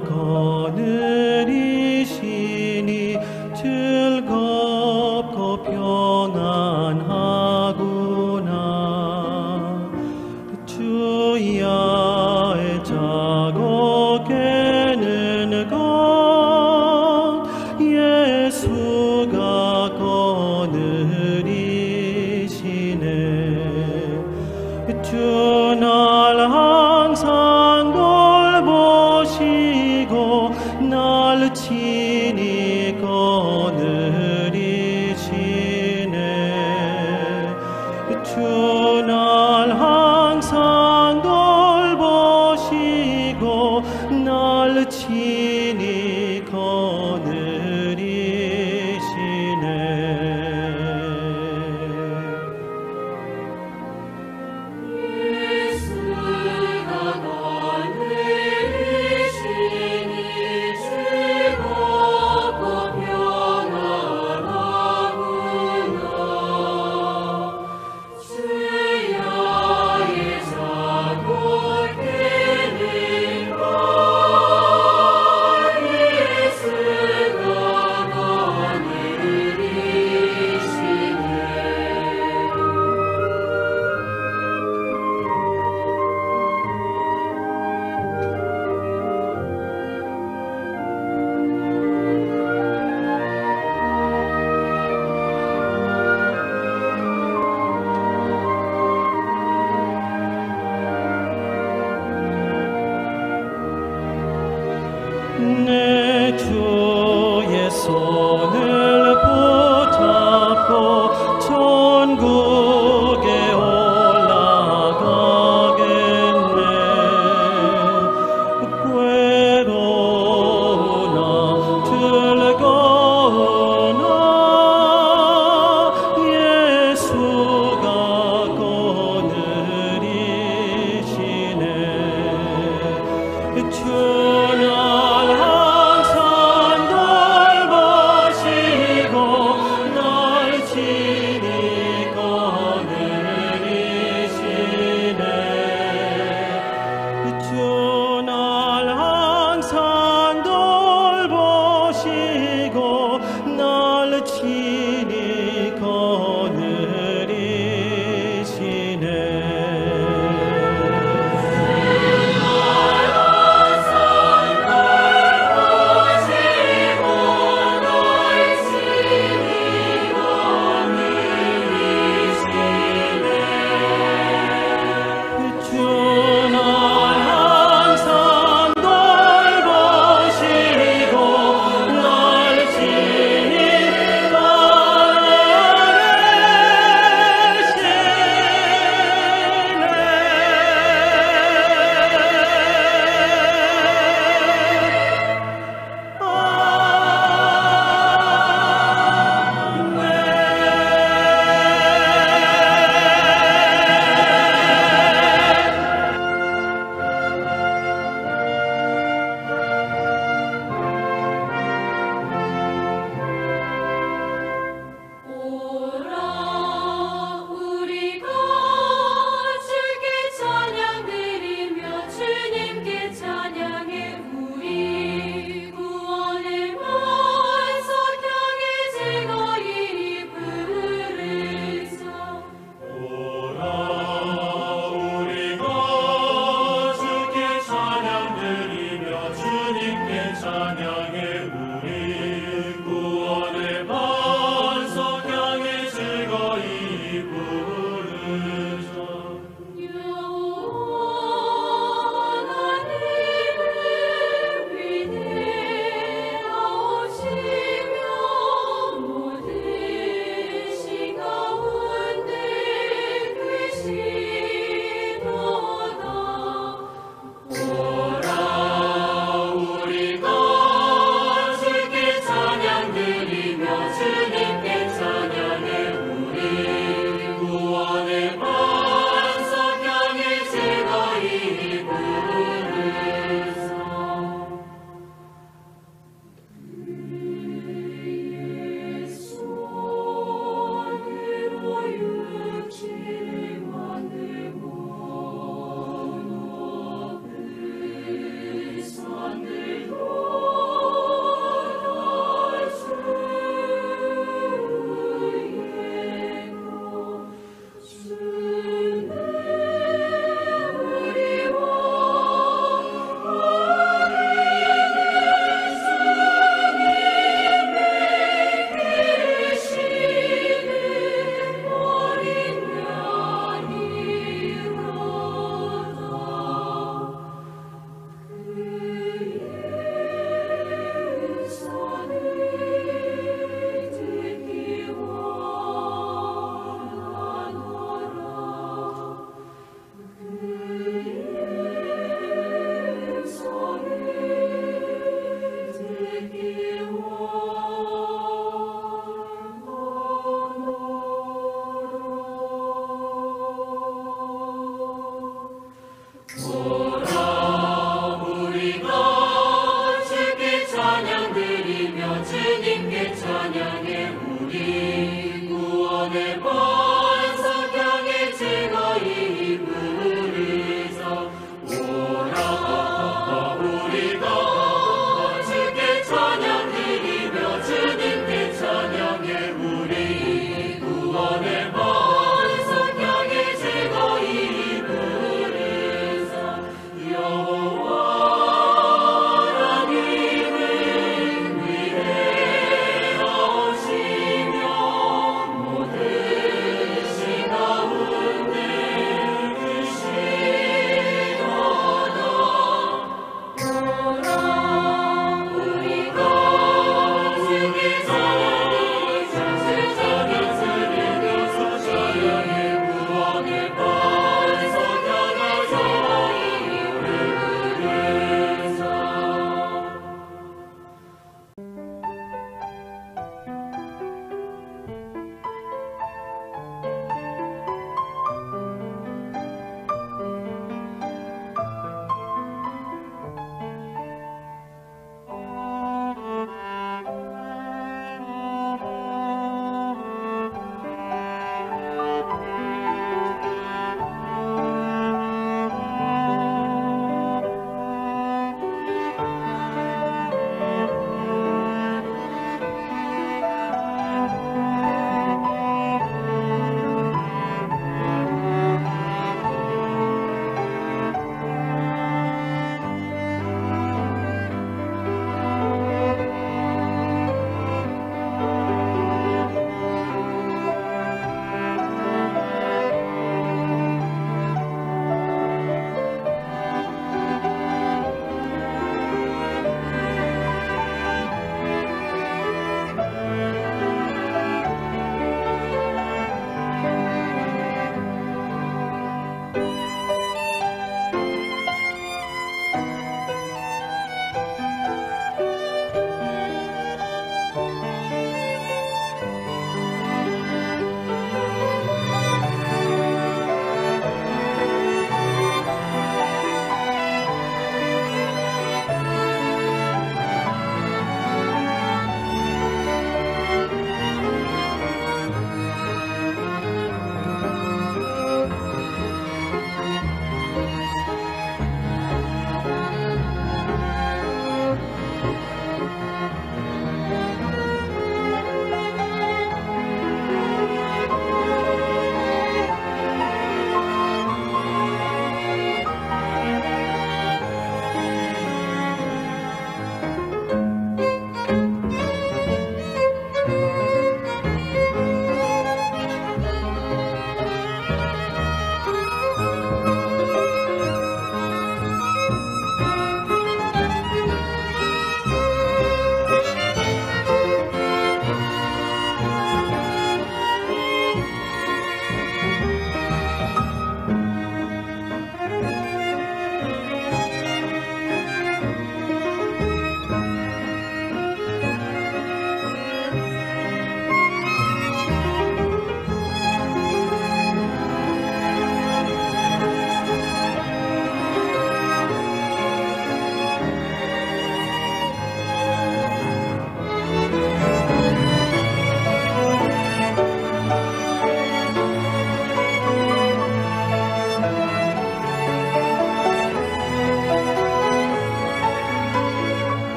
거느리시니 즐겁고 평안하구나. 주야의 자고 깨는 것 예수가 거느리시네. 주 날 항상 돌보시고 날 친히 거느리시네. 주 날 항상 돌보시고 날 친히 거느리시네. 예수가 거느리시니 즐겁고 평안하구나. 주야의 자고 깨는 것 예수가 거느리시네. 내 주의 손을 붙잡고 천국에 올라가겠네. 괴로우나 즐거우나 예수가 거느리시네. 주 날 항상 돌보시고 날 친히 거느리시네. 주 날 항상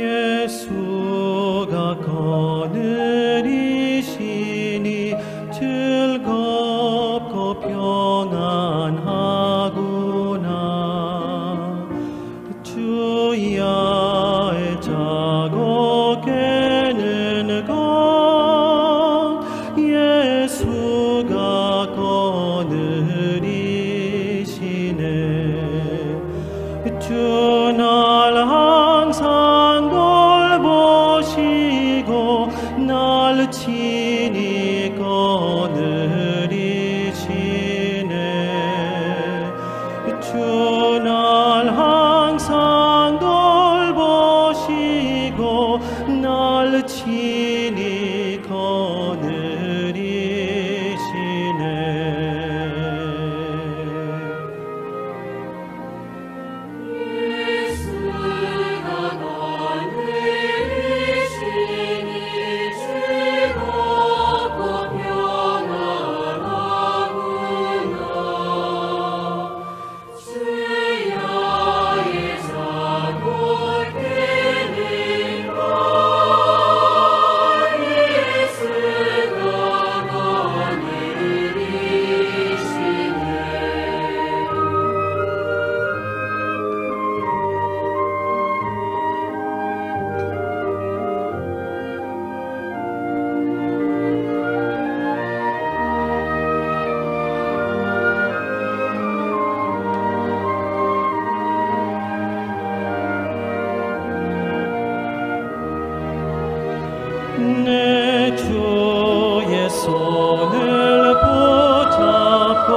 예수가 거느리시니 즐겁고 평안하구나. 주야에 자고 깨는 것 예수가 거느리시네. 주 날 항상 돌보시고 날 친히 거느리시네. 주 날 항상 돌보시고 날 친히 거느리시네. 예수가 거느리시니 즐겁고 평안하구나. 주야에 자고 깨는 것 예수가 거느리시네. 내 주의 손을 붙잡고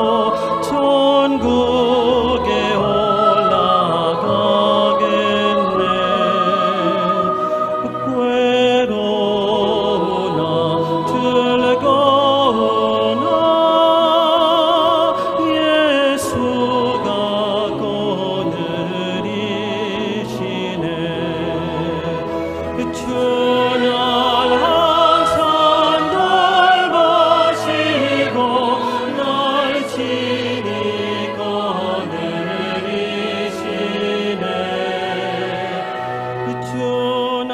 천국에 올라가겠네. 괴로우나 즐거우나 예수가 거느리시네. 주 날 항상 돌보시고 날 친히 거느리시네. 주 날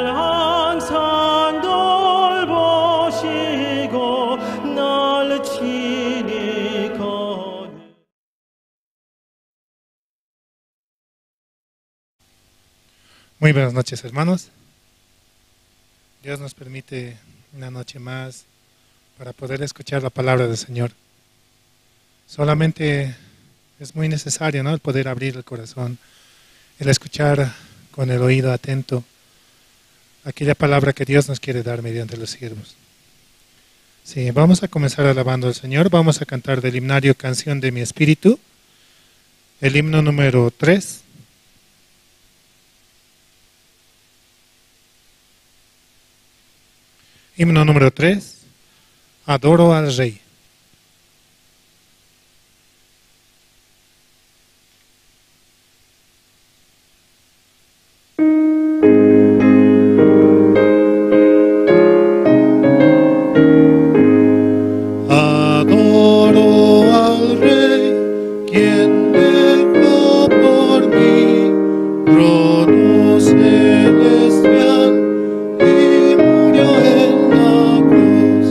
항상 돌보시고 날 친히 거느리시네. Muy buenas noches, hermanos. Dios nos permite una noche más para poder escuchar la palabra del Señor. Solamente es muy necesario, ¿no?, el poder abrir el corazón, el escuchar con el oído atento aquella palabra que Dios nos quiere dar mediante los siervos. Sí, vamos a comenzar alabando al Señor. Vamos a cantar del himnario Canción de mi Espíritu, el himno número 3. Himno número 3, Adoro al Rey. Adoro al Rey, quien dejó por mí trono celestial y murió en la cruz.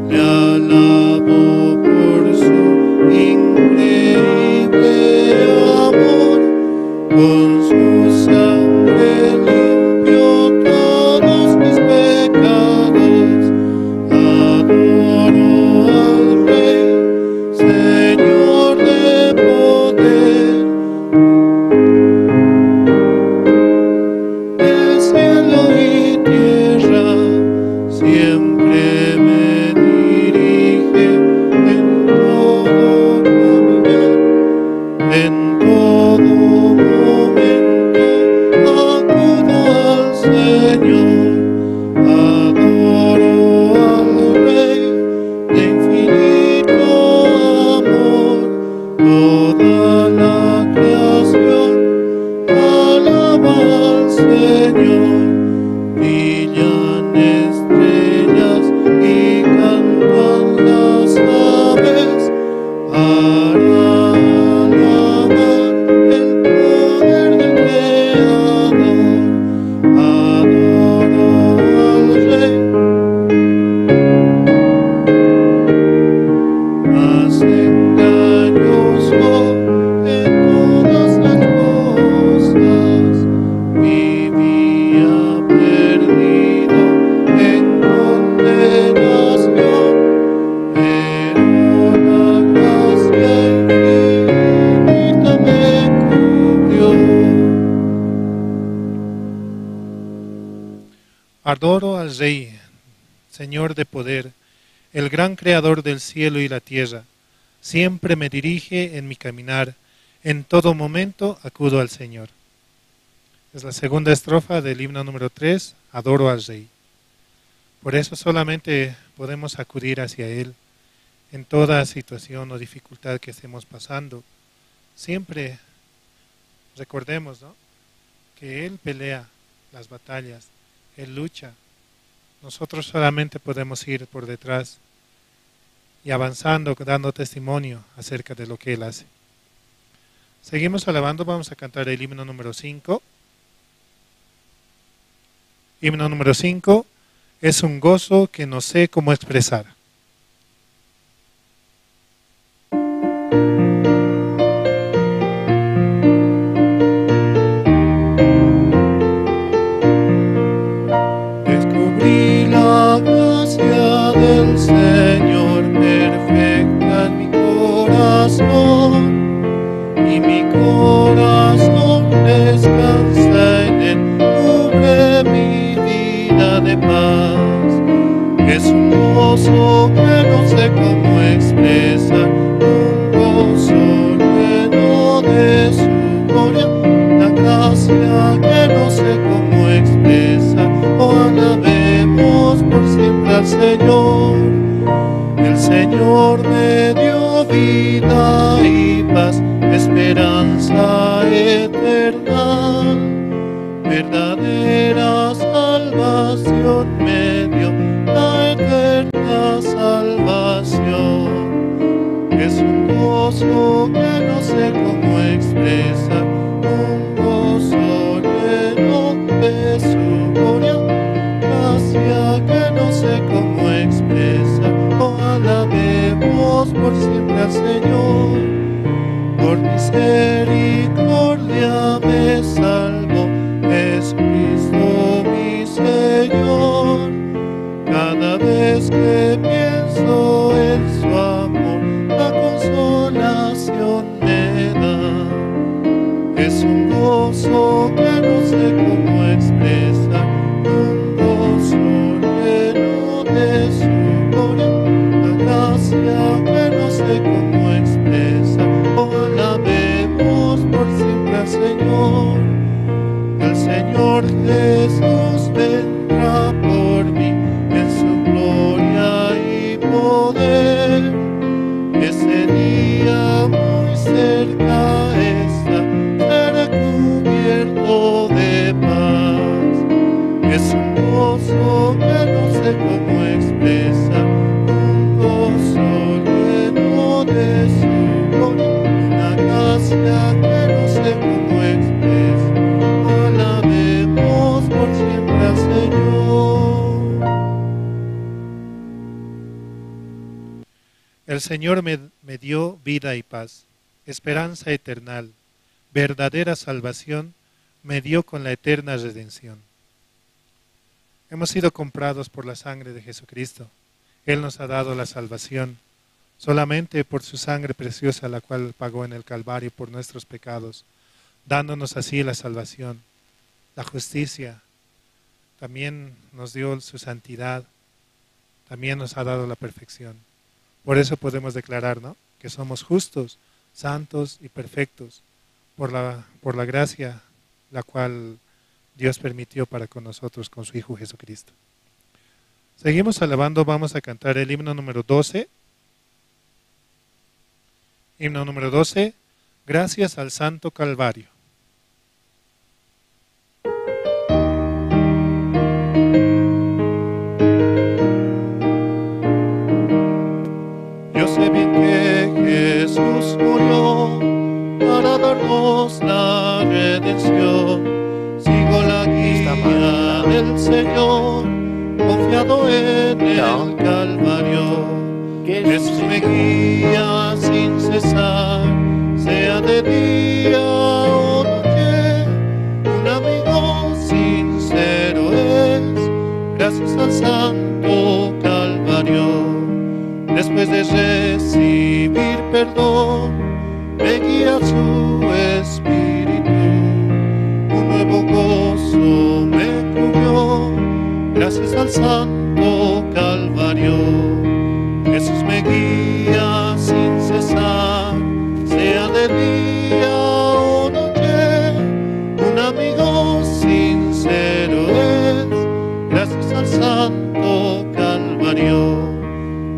Le alabo por su increíble amor, con su sangre limpió todos mis pecados. Adoro al Rey, Señor de poder, de cielo y tierra, siempre me dirige en todo caminar, en todo momento acudo al Señor. Adoro al Rey de infinito amor, toda la creación alaba al Señor. Brillan estrellas y cantan las aves para alabar el poder del Creador. cosas. Vivía perdido en condenación, pero la gracia infinita me cubrió. Adoro al Rey, Señor de poder, el gran creador del cielo y la tierra. Siempre me dirige en mi caminar, en todo momento acudo al Señor. Es la segunda estrofa del himno número 3, Adoro al Rey. Por eso solamente podemos acudir hacia Él en toda situación o dificultad que estemos pasando. Siempre recordemos, ¿no?, que Él pelea las batallas, Él lucha. Nosotros solamente podemos ir por detrás y avanzando, dando testimonio acerca de lo que Él hace. Seguimos alabando, vamos a cantar el himno número 5. Himno número 5, es un gozo que no sé cómo expresar. Descubrí la gracia del Señor perfecta en mi corazón, y mi corazón descansa en Él, cubre mi vida de paz. Es un gozo que no sé cómo expresar, un gozo lleno de su gloria, la gracia que no sé cómo expresar. Oh, alabemos por siempre al Señor. El Señor me dio vida y paz, esperanza eterna, verdadera salvación me dio, la eterna salvación. Es un gozo que no sé cómo expresar, un gozo lleno de su gloria, gracia que no sé cómo expresar. Oh, alabemos por siempre al Señor. Por misericordia me salvó Jesucristo mi Señor. Cada vez que pienso en su amor, la consolación me da. Es un gozo que no sé cómo expresar, un gozo lleno de su gloria, la gracia que no sé cómo expresar. Oh, alabemos por siempre al Señor. El Señor Jesús vendrá por mí en su gloria y poder. Ese día muy cerca está, seré cubierto de paz. Es un gozo que no sé cómo expresar, un gozo lleno de su gloria, una gracia que no sé cómo expresar. Alabemos por siempre al Señor. El Señor me dio vida y paz, esperanza eternal, verdadera salvación me dio con la eterna redención. Hemos sido comprados por la sangre de Jesucristo. Él nos ha dado la salvación solamente por su sangre preciosa, la cual pagó en el Calvario por nuestros pecados, dándonos así la salvación, la justicia. También nos dio su santidad, también nos ha dado la perfección. Por eso podemos declarar, ¿no?, que somos justos, santos y perfectos por la gracia la cual Dios permitió para con nosotros, con su Hijo Jesucristo. Seguimos alabando, vamos a cantar el himno número 12. Himno número 12, Gracias al Santo Calvario. Yo sé bien que Jesús murió para darnos la redención. Sigo la guía del Señor, confiado en el Calvario. Jesús me guía sin cesar, sea de día o noche. al santo Calvario. Jesús me guía sin cesar, sea de día o noche, un amigo sincero es, gracias al santo Calvario.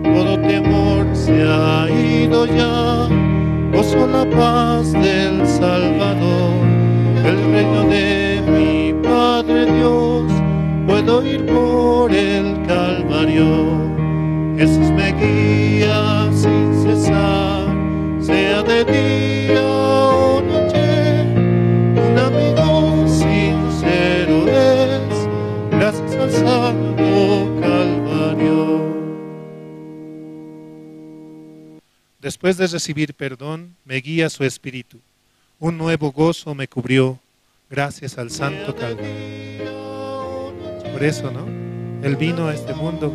Todo temor se ha ido ya, gozo la paz del Salvador, el reino de mi Padre Dios, puedo ir por el Calvario. Jesús me guía sin cesar, sea de día o noche, un amigo sincero es, gracias al santo Calvario. Después de recibir perdón, me guía su espíritu. Un nuevo gozo me cubrió, gracias al santo Calvario. Por eso, ¿no? Él vino a este mundo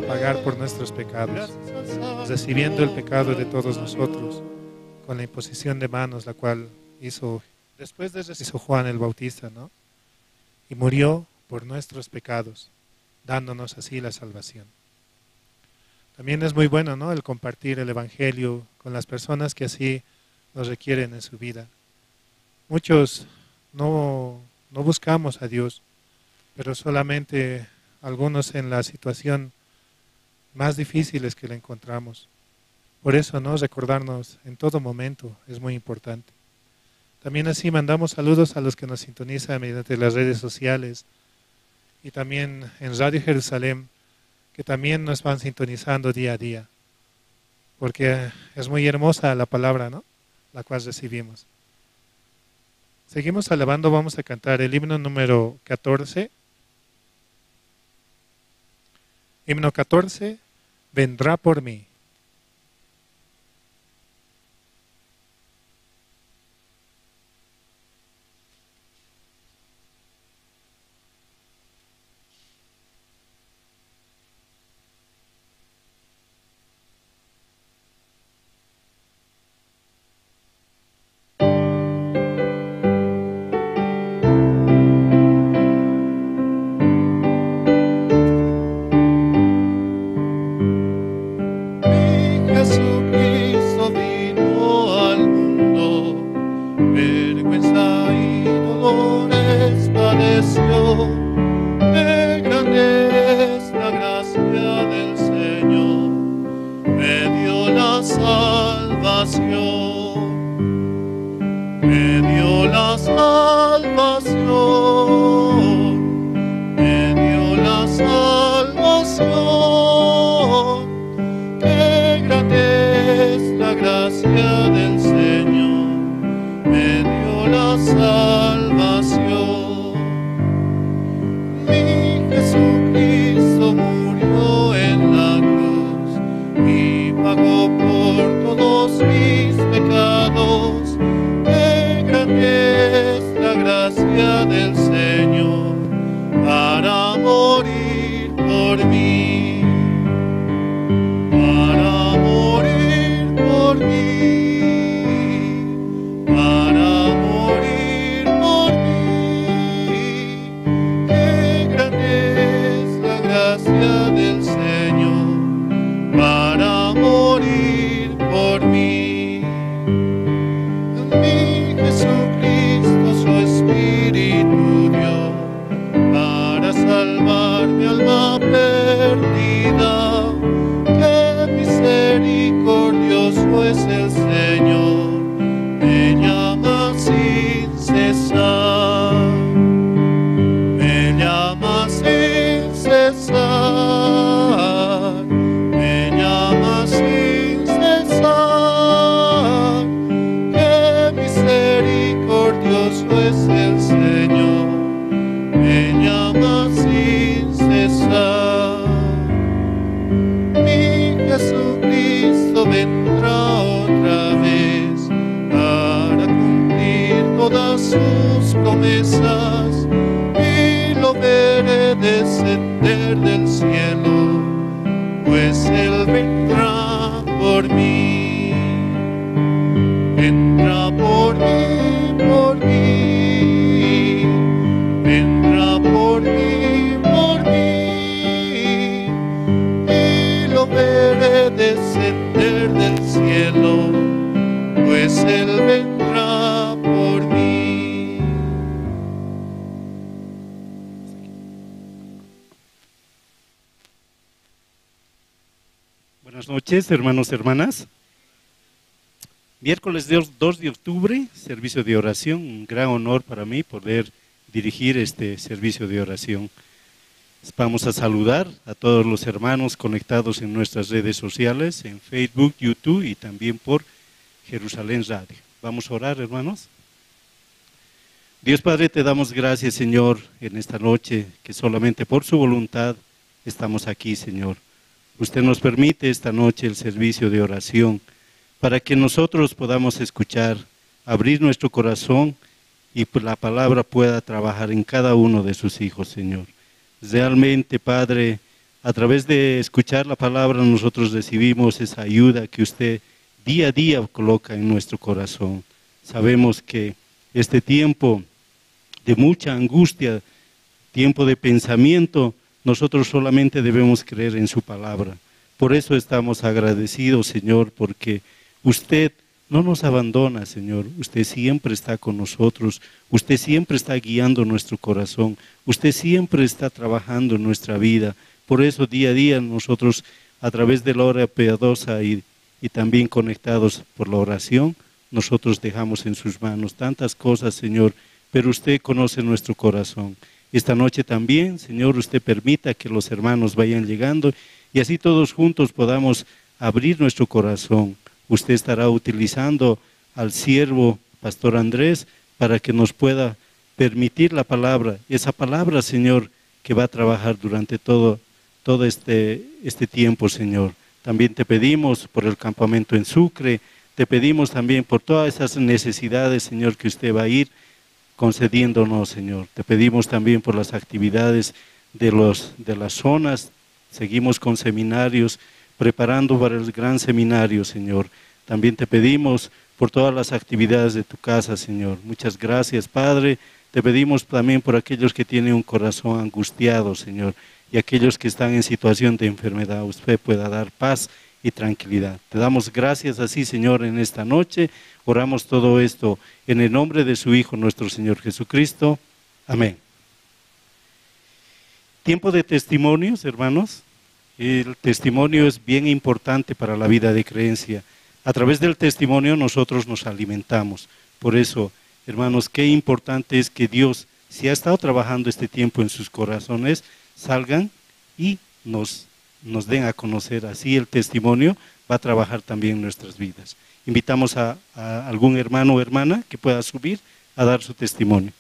a pagar por nuestros pecados, recibiendo el pecado de todos nosotros, con la imposición de manos, la cual hizo, después de hizo Juan el Bautista, ¿no? Y murió por nuestros pecados, dándonos así la salvación. También es muy bueno, ¿no?, el compartir el Evangelio con las personas que así lo requieren en su vida. Muchos no buscamos a Dios, pero solamente algunos en la situación más difíciles que le encontramos. Por eso, ¿no?, recordarnos en todo momento es muy importante. También así mandamos saludos a los que nos sintonizan mediante las redes sociales y también en Radio Jerusalén, que también nos van sintonizando día a día, porque es muy hermosa la palabra, ¿no?, la cual recibimos. Seguimos alabando, vamos a cantar el himno número 14. Himno 14, vendrá por mí. Qué grande es la gracia del Señor, me dio la salvación, me dio la salvación, me dio la salvación. Qué grande es la gracia del Señor, me dio la salvación. Mi Jesucristo murió en la cruz y pagó por todos mis pecados. Qué grande es la gracia del Señor para morir por mí, para morir por mí, para morir por mí. Qué grande es la gracia del Señor para morir por mí. Mi Jesucristo su Espíritu dio para salvar mi alma perdida. Qué misericordioso es el Señor, me llama sin cesar, me llama sin cesar, me llama sin cesar. Qué misericordioso es el Señor, me llama sin cesar. Mi Jesucristo vendrá otra vez para cumplir todas sus promesas, y lo veré descender del cielo, pues Él vendrá por mí, vendrá por mí, por mí, vendrá por mí, por mí. Buenas noches, hermanos, hermanas. Miércoles 2 de octubre, servicio de oración. Un gran honor para mí poder dirigir este servicio de oración. Vamos a saludar a todos los hermanos conectados en nuestras redes sociales, en Facebook, YouTube y también por Jerusalén Radio. Vamos a orar, hermanos. Dios Padre, te damos gracias, Señor, en esta noche, que solamente por su voluntad estamos aquí, Señor. Usted nos permite esta noche el servicio de oración para que nosotros podamos escuchar, abrir nuestro corazón y la palabra pueda trabajar en cada uno de sus hijos, Señor. Realmente, Padre, a través de escuchar la palabra nosotros recibimos esa ayuda que usted día a día coloca en nuestro corazón. Sabemos que este tiempo de mucha angustia, tiempo de pensamiento, nosotros solamente debemos creer en su palabra. Por eso estamos agradecidos, Señor, porque usted no nos abandona, Señor. Usted siempre está con nosotros. Usted siempre está guiando nuestro corazón. Usted siempre está trabajando en nuestra vida. Por eso día a día nosotros, a través de la hora piadosa y también conectados por la oración, nosotros dejamos en sus manos tantas cosas, Señor, pero usted conoce nuestro corazón. Esta noche también, Señor, usted permita que los hermanos vayan llegando y así todos juntos podamos abrir nuestro corazón. Usted estará utilizando al siervo Pastor Andrés para que nos pueda permitir la palabra, esa palabra, Señor, que va a trabajar durante todo este tiempo, Señor. También te pedimos por el campamento en Sucre, te pedimos también por todas esas necesidades, Señor, que usted va a ir concediéndonos, Señor. Te pedimos también por las actividades de las zonas. Seguimos con seminarios, preparando para el gran seminario, Señor. También te pedimos por todas las actividades de tu casa, Señor. Muchas gracias, Padre. Te pedimos también por aquellos que tienen un corazón angustiado, Señor, y aquellos que están en situación de enfermedad. Usted pueda dar paz y tranquilidad. Te damos gracias así, Señor, en esta noche. Oramos todo esto en el nombre de su Hijo, nuestro Señor Jesucristo. Amén. Tiempo de testimonios, hermanos. El testimonio es bien importante para la vida de creencia. A través del testimonio nosotros nos alimentamos. Por eso, hermanos, qué importante es que Dios, si ha estado trabajando este tiempo en sus corazones, salgan y nos den a conocer. Así el testimonio va a trabajar también en nuestras vidas. Invitamos a algún hermano o hermana que pueda subir a dar su testimonio.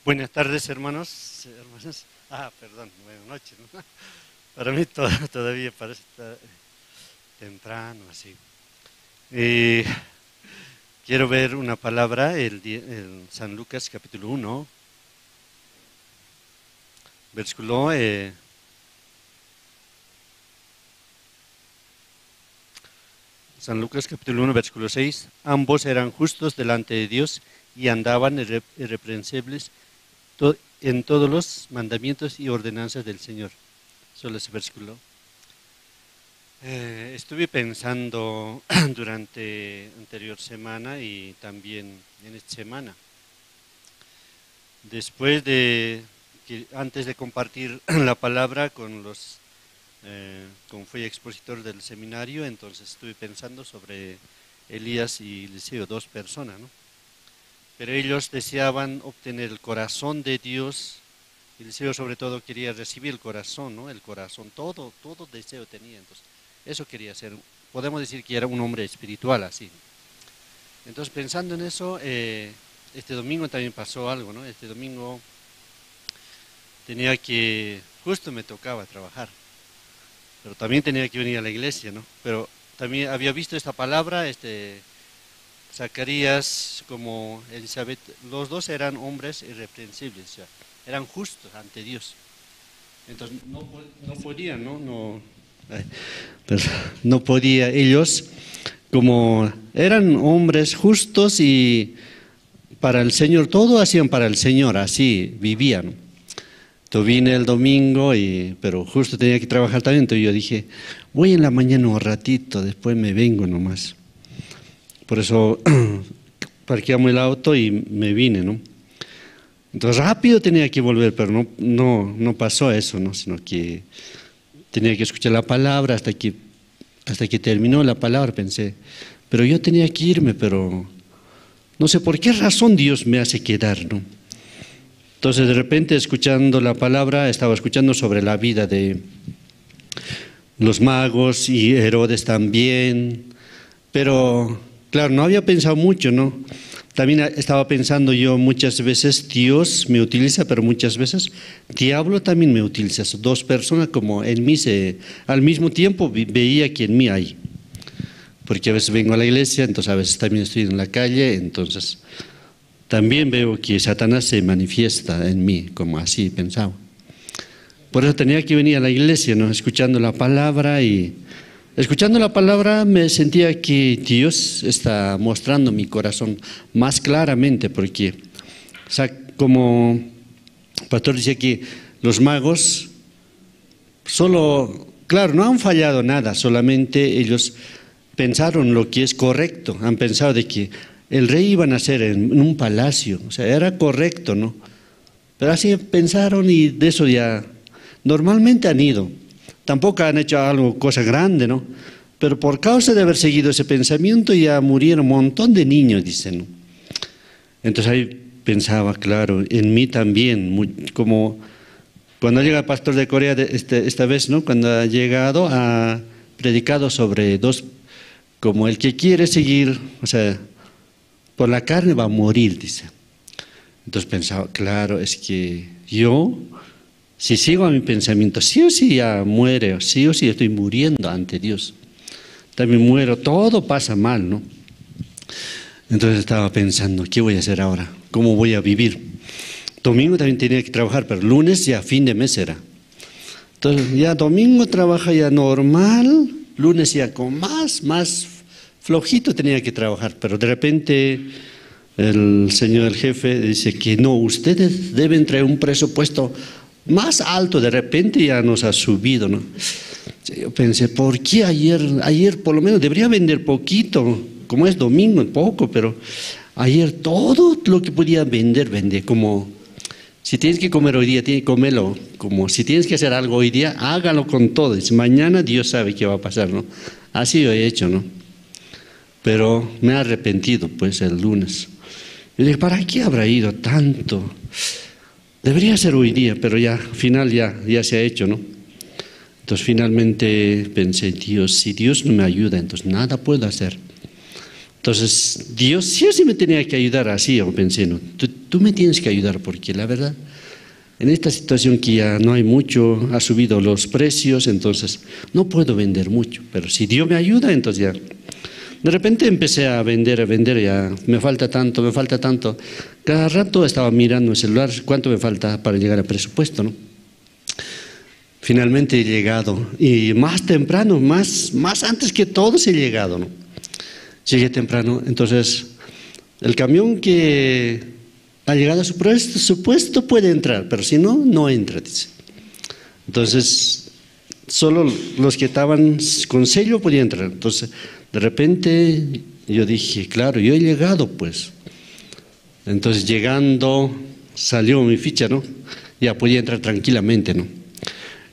Buenas tardes, hermanos, hermanas. Ah, perdón, buenas noches, ¿no? Para mí todavía parece temprano, así. Quiero ver una palabra, el San Lucas capítulo 1, versículo San Lucas capítulo 1, versículo 6. Ambos eran justos delante de Dios y andaban irreprensibles en todos los mandamientos y ordenanzas del Señor. Solo ese versículo. Estuve pensando durante anterior semana y también en esta semana. Después de, antes de compartir la palabra con los, como fui expositor del seminario, entonces estuve pensando sobre Elías y Eliseo, dos personas, ¿no? Pero ellos deseaban obtener el corazón de Dios. Eliseo sobre todo quería recibir el corazón, ¿no? El corazón, todo deseo tenía, entonces eso quería ser. Podemos decir que era un hombre espiritual así. Entonces pensando en eso, este domingo también pasó algo, ¿no? Este domingo tenía que, justo me tocaba trabajar, pero también tenía que venir a la iglesia, ¿no? Pero también había visto esta palabra, Zacarías como Elizabeth, los dos eran hombres irreprensibles, o sea, eran justos ante Dios. Entonces no podían, no podía ellos, como eran hombres justos y para el Señor, todo hacían para el Señor, así vivían. Entonces vine el domingo, pero justo tenía que trabajar también, entonces yo dije, voy en la mañana un ratito, después me vengo nomás. Por eso parqueamos el auto y me vine, ¿no? Entonces rápido tenía que volver, pero no pasó eso, ¿no? Sino que tenía que escuchar la palabra hasta que terminó la palabra, pensé. Pero yo tenía que irme, pero no sé por qué razón Dios me hace quedar, ¿no? Entonces de repente escuchando la palabra, estaba escuchando sobre la vida de los magos y Herodes también, pero claro, no había pensado mucho, ¿no? También estaba pensando yo muchas veces, Dios me utiliza, pero muchas veces diablo también me utiliza. Dos personas como en mí, al mismo tiempo veía que en mí hay. Porque a veces vengo a la iglesia, entonces a veces también estoy en la calle, entonces también veo que Satanás se manifiesta en mí, como así pensaba. Por eso tenía que venir a la iglesia, ¿no? Escuchando la palabra y... Escuchando la palabra me sentía que Dios está mostrando mi corazón más claramente, porque, o sea, como el pastor decía que los magos solo, claro, no han fallado nada, solamente ellos pensaron lo que es correcto, han pensado de que el rey iba a nacer en un palacio, o sea, era correcto, ¿no? Pero así pensaron y de eso ya normalmente han ido. Tampoco han hecho algo, cosa grande, ¿no? Pero por causa de haber seguido ese pensamiento ya murieron un montón de niños, dicen, ¿no? Entonces ahí pensaba, claro, en mí también, como cuando llega el pastor de Corea esta vez, ¿no? Cuando ha llegado, ha predicado sobre dos, como el que quiere seguir, o sea, por la carne va a morir, dice. Entonces pensaba, claro, es que yo... Si sigo a mi pensamiento, sí o sí ya muere, sí o sí estoy muriendo ante Dios. También muero, todo pasa mal, ¿no? Entonces estaba pensando, ¿qué voy a hacer ahora? ¿Cómo voy a vivir? Domingo también tenía que trabajar, pero lunes ya fin de mes era. Entonces ya domingo trabaja ya normal, lunes ya con más flojito tenía que trabajar, pero de repente el señor, el jefe, dice que no, ustedes deben traer un presupuesto más alto, de repente ya nos ha subido, ¿no? Yo pensé, ¿por qué ayer por lo menos debería vender poquito? Como es domingo, poco, pero ayer todo lo que podía vender, vendí. Como si tienes que comer hoy día, tienes que comerlo. Como si tienes que hacer algo hoy día, hágalo con todo. Dice, mañana Dios sabe qué va a pasar, ¿no? Así lo he hecho, ¿no? Pero me he arrepentido, pues, el lunes. Yo dije, ¿para qué habrá ido tanto? Debería ser hoy día, pero ya, final ya se ha hecho, ¿no? Entonces finalmente pensé, Dios, si Dios no me ayuda, entonces nada puedo hacer. Entonces Dios sí o sí me tenía que ayudar, así yo pensé, ¿no? Tú me tienes que ayudar porque la verdad, en esta situación que ya no hay mucho, ha subido los precios, entonces no puedo vender mucho, pero si Dios me ayuda, entonces ya. De repente empecé a vender, ya me falta tanto, me falta tanto. Cada rato estaba mirando el celular, cuánto me falta para llegar al presupuesto, ¿no? Finalmente he llegado, y más temprano, más antes que todos he llegado, ¿no? Llegué temprano, entonces el camión que ha llegado a su puesto puede entrar, pero si no, no entra, dice. Entonces, solo los que estaban con sello podían entrar. Entonces, de repente yo dije, claro, yo he llegado, pues. Entonces, llegando, salió mi ficha, ¿no? Ya podía entrar tranquilamente, ¿no?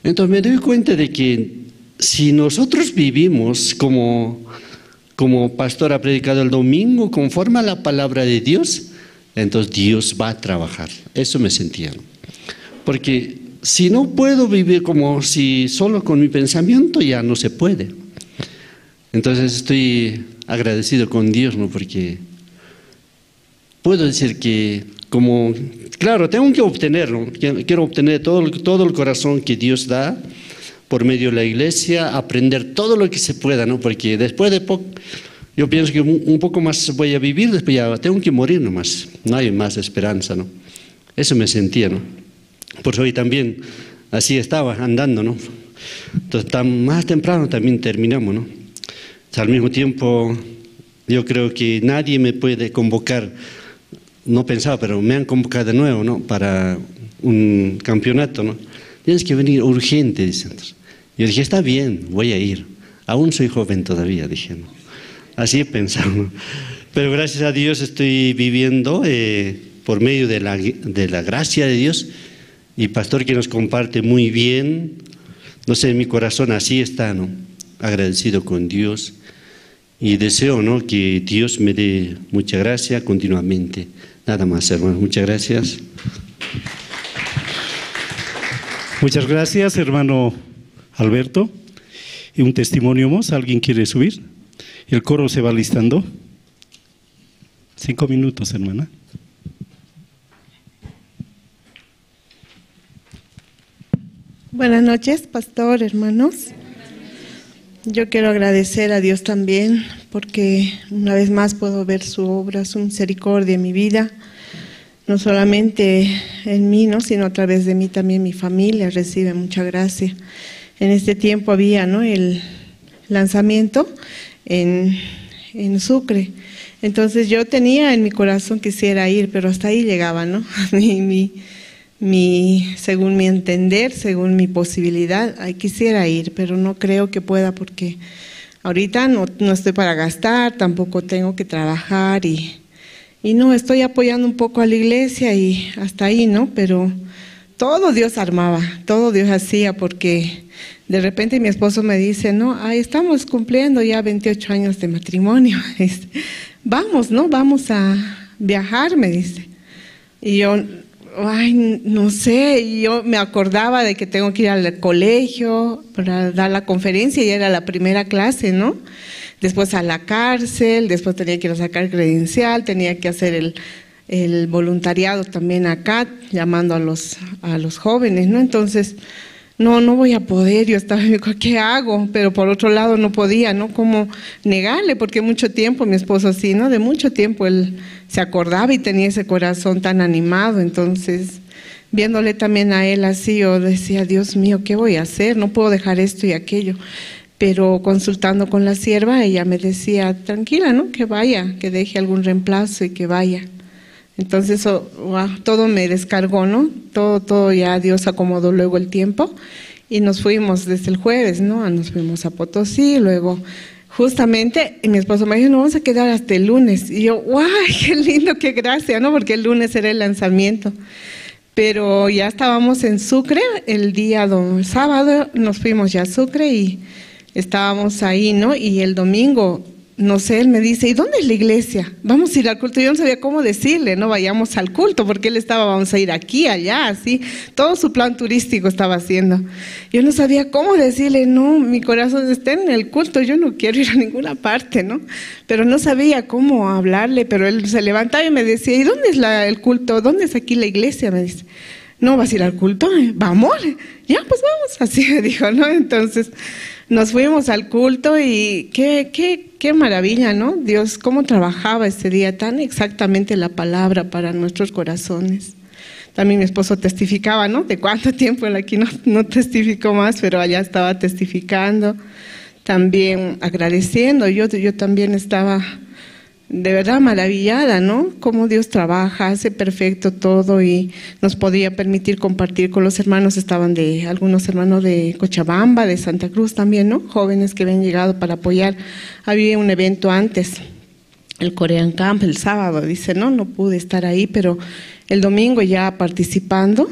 Entonces, me doy cuenta de que si nosotros vivimos como pastor ha predicado el domingo, conforme a la palabra de Dios, entonces Dios va a trabajar. Eso me sentía, ¿no? Porque si no puedo vivir como si solo con mi pensamiento, ya no se puede. Entonces estoy agradecido con Dios, ¿no? Porque puedo decir que como, claro, tengo que obtenerlo, quiero obtener todo el corazón que Dios da por medio de la iglesia, aprender todo lo que se pueda, ¿no? Porque después de poco, yo pienso que un poco más voy a vivir, después ya tengo que morir nomás, no hay más esperanza, ¿no? Eso me sentía, ¿no? Por eso hoy también así estaba andando, ¿no? Entonces, más temprano también terminamos, ¿no? O sea, al mismo tiempo, yo creo que nadie me puede convocar. no pensaba, pero me han convocado de nuevo, ¿no? Para un campeonato, ¿no? Tienes que venir urgente, dicen. Yo dije, está bien, voy a ir. Aún soy joven todavía, dije, ¿no? Así he pensado, ¿no? Pero gracias a Dios estoy viviendo por medio de la gracia de Dios. Y pastor que nos comparte muy bien, no sé, mi corazón así está, ¿no? Agradecido con Dios. Y deseo, ¿no?, que Dios me dé mucha gracia continuamente. Nada más, hermano. Muchas gracias. Muchas gracias, hermano Alberto. Y un testimonio más. ¿Alguien quiere subir? El coro se va listando. 5 minutos, hermana. Buenas noches, pastor, hermanos. Yo quiero agradecer a Dios también porque una vez más puedo ver su obra, su misericordia en mi vida. No solamente en mí, ¿no?, sino a través de mí también mi familia recibe mucha gracia. En este tiempo había, ¿no?, el lanzamiento en Sucre. Entonces yo tenía en mi corazón quisiera ir, pero hasta ahí llegaba, ¿no? Según mi entender, según mi posibilidad, ay, quisiera ir, pero no creo que pueda porque ahorita no estoy para gastar, tampoco tengo que trabajar y no, estoy apoyando un poco a la iglesia y hasta ahí, ¿no? Pero todo Dios armaba, todo Dios hacía, porque de repente mi esposo me dice, no, ay, estamos cumpliendo ya 28 años de matrimonio, vamos, ¿no? Vamos a viajar, me dice. Y yo, ay, no sé, y yo me acordaba de que tengo que ir al colegio para dar la conferencia y era la primera clase, ¿no? Después a la cárcel, después tenía que ir a sacar credencial, tenía que hacer el voluntariado también acá, llamando a los jóvenes, ¿no? Entonces, no voy a poder, yo estaba, ¿qué hago? Pero por otro lado no podía, ¿no? ¿Cómo negarle? Porque mucho tiempo mi esposo así, ¿no? De mucho tiempo él se acordaba y tenía ese corazón tan animado, entonces, viéndole también a él así, yo decía, Dios mío, ¿qué voy a hacer? No puedo dejar esto y aquello. Pero consultando con la sierva, ella me decía, tranquila, ¿no? Que vaya, que deje algún reemplazo y que vaya. Entonces, wow, todo me descargó, ¿no? Todo ya Dios acomodó luego el tiempo y nos fuimos desde el jueves, ¿no? Nos fuimos a Potosí, luego justamente y mi esposo me dijo, no, vamos a quedar hasta el lunes. Y yo, ¡guau, qué lindo, qué gracia!, ¿no? Porque el lunes era el lanzamiento. Pero ya estábamos en Sucre, el día sábado nos fuimos ya a Sucre y estábamos ahí, ¿no? Y el domingo, no sé, él me dice, ¿y dónde es la iglesia? Vamos a ir al culto. Yo no sabía cómo decirle, no vayamos al culto, porque él estaba, vamos a ir aquí, allá, así. Todo su plan turístico estaba haciendo. Yo no sabía cómo decirle, no, mi corazón está en el culto, yo no quiero ir a ninguna parte, ¿no? Pero no sabía cómo hablarle, pero él se levantaba y me decía, ¿y dónde es el culto? ¿Dónde es aquí la iglesia? Me dice, ¿no vas a ir al culto? Vamos, ya, pues vamos, así me dijo, ¿no? Entonces nos fuimos al culto y qué maravilla, ¿no? Dios, cómo trabajaba ese día tan exactamente la palabra para nuestros corazones. También mi esposo testificaba, ¿no? De cuánto tiempo él aquí no testificó más, pero allá estaba testificando, también agradeciendo. Yo también estaba de verdad maravillada, ¿no? Cómo Dios trabaja, hace perfecto todo y nos podía permitir compartir con los hermanos. Estaban algunos hermanos de Cochabamba, de Santa Cruz también, ¿no? Jóvenes que habían llegado para apoyar. Había un evento antes, el Korean Camp, el sábado, dice, no, no pude estar ahí, pero el domingo ya participando,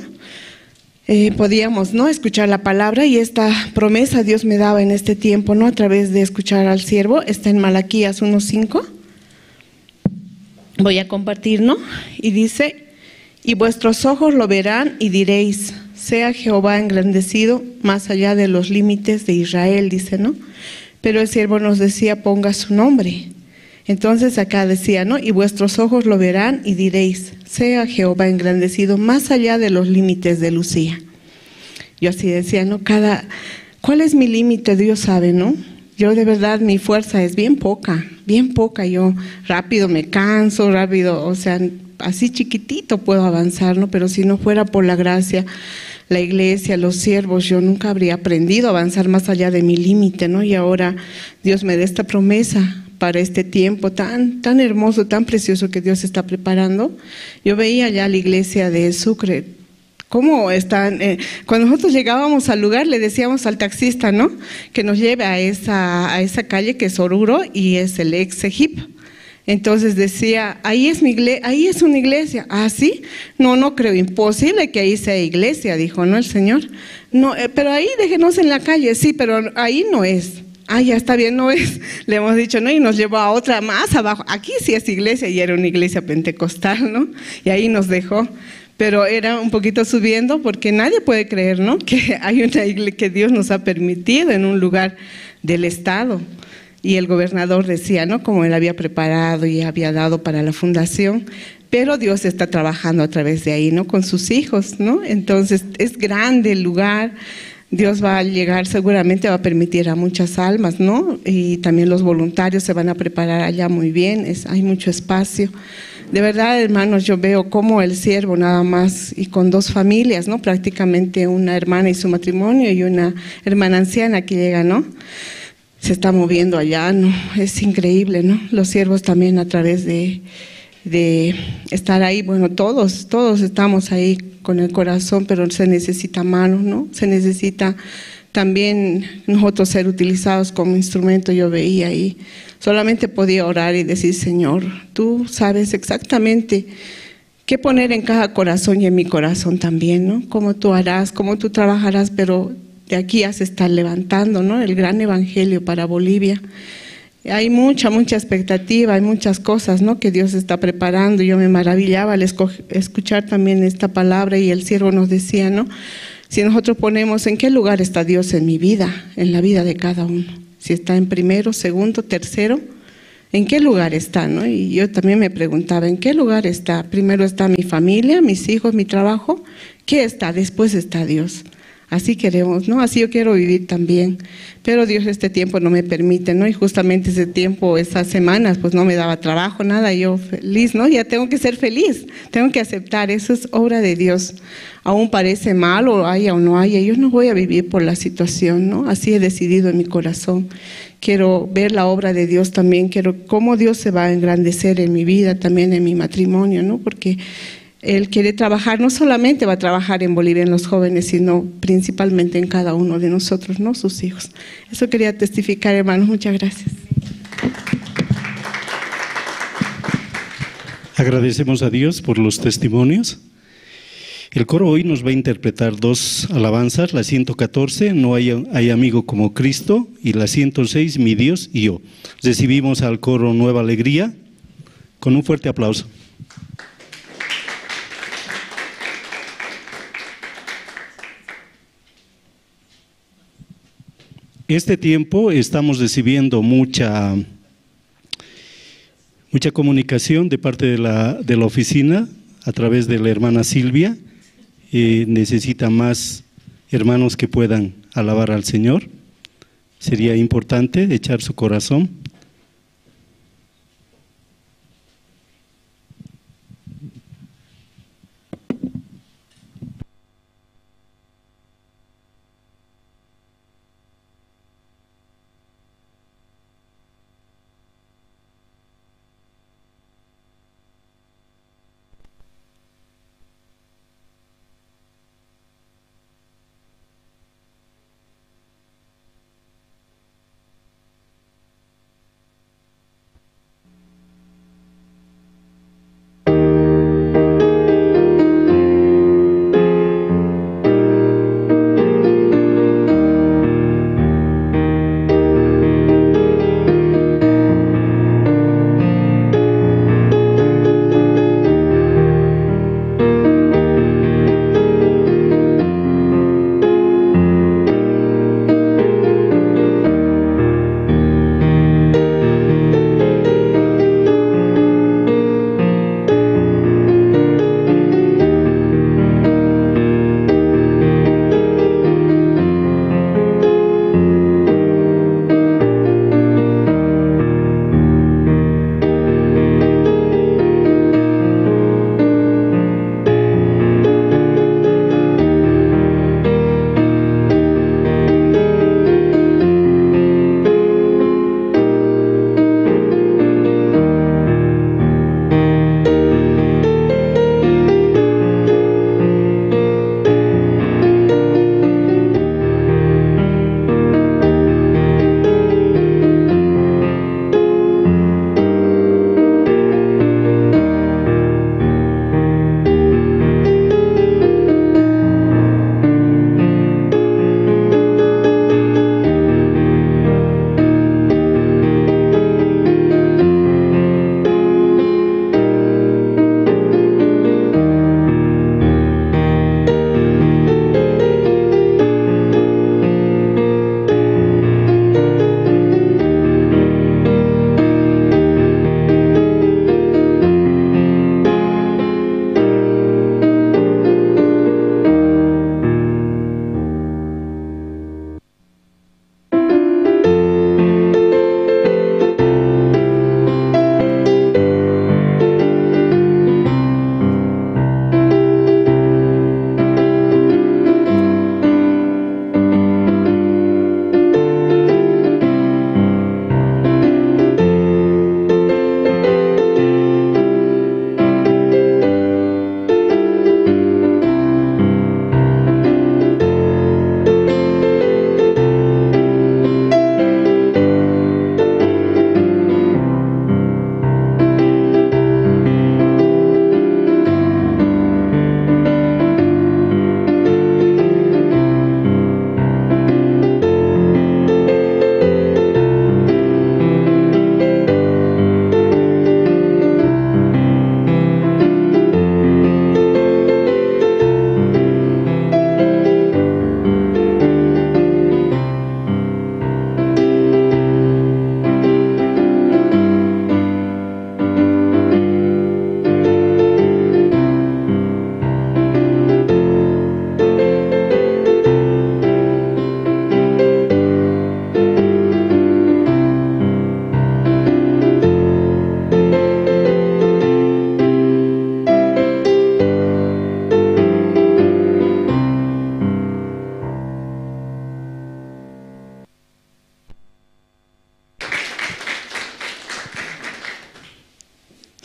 podíamos, ¿no?, escuchar la palabra y esta promesa Dios me daba en este tiempo, ¿no? A través de escuchar al siervo, está en Malaquías 1:5. Voy a compartir, ¿no? Y dice, y vuestros ojos lo verán y diréis, sea Jehová engrandecido más allá de los límites de Israel, dice, ¿no? Pero el siervo nos decía, ponga su nombre. Entonces acá decía, ¿no? Y vuestros ojos lo verán y diréis, sea Jehová engrandecido más allá de los límites de Lucía. Yo así decía, ¿no? ¿Cuál es mi límite? Dios sabe, ¿no? Yo de verdad, mi fuerza es bien poca, yo rápido me canso, rápido, o sea, así chiquitito puedo avanzar, ¿no? Pero si no fuera por la gracia, la iglesia, los siervos, yo nunca habría aprendido a avanzar más allá de mi límite, ¿no? Y ahora Dios me da esta promesa Para este tiempo tan, tan hermoso, tan precioso que Dios está preparando. Yo veía ya la iglesia de Sucre, cómo están. Cuando nosotros llegábamos al lugar, le decíamos al taxista, ¿no?, que nos lleve a esa calle que es Oruro y es el ex Egip. Entonces decía, ahí es mi ahí es una iglesia. ¿Ah, sí? No, no creo, imposible que ahí sea iglesia, dijo, ¿no?, el señor. No, pero ahí déjenos en la calle, sí, pero ahí no es. Ah, ya está bien, no es, le hemos dicho, ¿no? Y nos llevó a otra más abajo. Aquí sí es iglesia, y era una iglesia pentecostal, ¿no? Y ahí nos dejó. Pero era un poquito subiendo, porque nadie puede creer, ¿no?, que hay una iglesia que Dios nos ha permitido en un lugar del estado. Y el gobernador decía, ¿no?, como él había preparado y había dado para la fundación, pero Dios está trabajando a través de ahí, ¿no?, con sus hijos, ¿no? Entonces es grande el lugar. Dios va a llegar, seguramente va a permitir a muchas almas, ¿no? Y también los voluntarios se van a preparar allá muy bien, hay mucho espacio. De verdad, hermanos, yo veo cómo el siervo nada más, y con dos familias, ¿no?, prácticamente una hermana y su matrimonio y una hermana anciana que llega, ¿no?, se está moviendo allá, ¿no? Es increíble, ¿no? Los siervos también a través de estar ahí, bueno, todos estamos ahí con el corazón, pero se necesita mano, ¿no? Se necesita también nosotros ser utilizados como instrumento. Yo veía ahí, solamente podía orar y decir, Señor, tú sabes exactamente qué poner en cada corazón y en mi corazón también, ¿no? Cómo tú harás, cómo tú trabajarás, pero de aquí ya se está levantando, ¿no?, el gran evangelio para Bolivia. Hay mucha, mucha expectativa, hay muchas cosas, ¿no?, que Dios está preparando. Yo me maravillaba al escuchar también esta palabra, y el siervo nos decía, ¿no?, si nosotros ponemos en qué lugar está Dios en mi vida, en la vida de cada uno, si está en primero, segundo, tercero, ¿en qué lugar está, no? Y yo también me preguntaba, ¿en qué lugar está? Primero está mi familia, mis hijos, mi trabajo, ¿qué está? Después está Dios. Así queremos, ¿no? Así yo quiero vivir también, pero Dios este tiempo no me permite, ¿no? Y justamente ese tiempo, esas semanas, pues no me daba trabajo, nada, yo feliz, ¿no? Ya tengo que ser feliz, tengo que aceptar, eso es obra de Dios. Aún parece mal, o haya o no haya, yo no voy a vivir por la situación, ¿no? Así he decidido en mi corazón. Quiero ver la obra de Dios también, quiero cómo Dios se va a engrandecer en mi vida, también en mi matrimonio, ¿no? Porque Él quiere trabajar, no solamente va a trabajar en Bolivia en los jóvenes, sino principalmente en cada uno de nosotros, ¿no?, sus hijos. Eso quería testificar, hermanos. Muchas gracias. Agradecemos a Dios por los testimonios. El coro hoy nos va a interpretar dos alabanzas, la 114, No hay amigo como Cristo, y la 106, Mi Dios y yo. Recibimos al coro Nueva Alegría con un fuerte aplauso. Este tiempo estamos recibiendo mucha comunicación de parte de la oficina a través de la hermana Silvia. Necesita más hermanos que puedan alabar al Señor. Sería importante echar su corazón.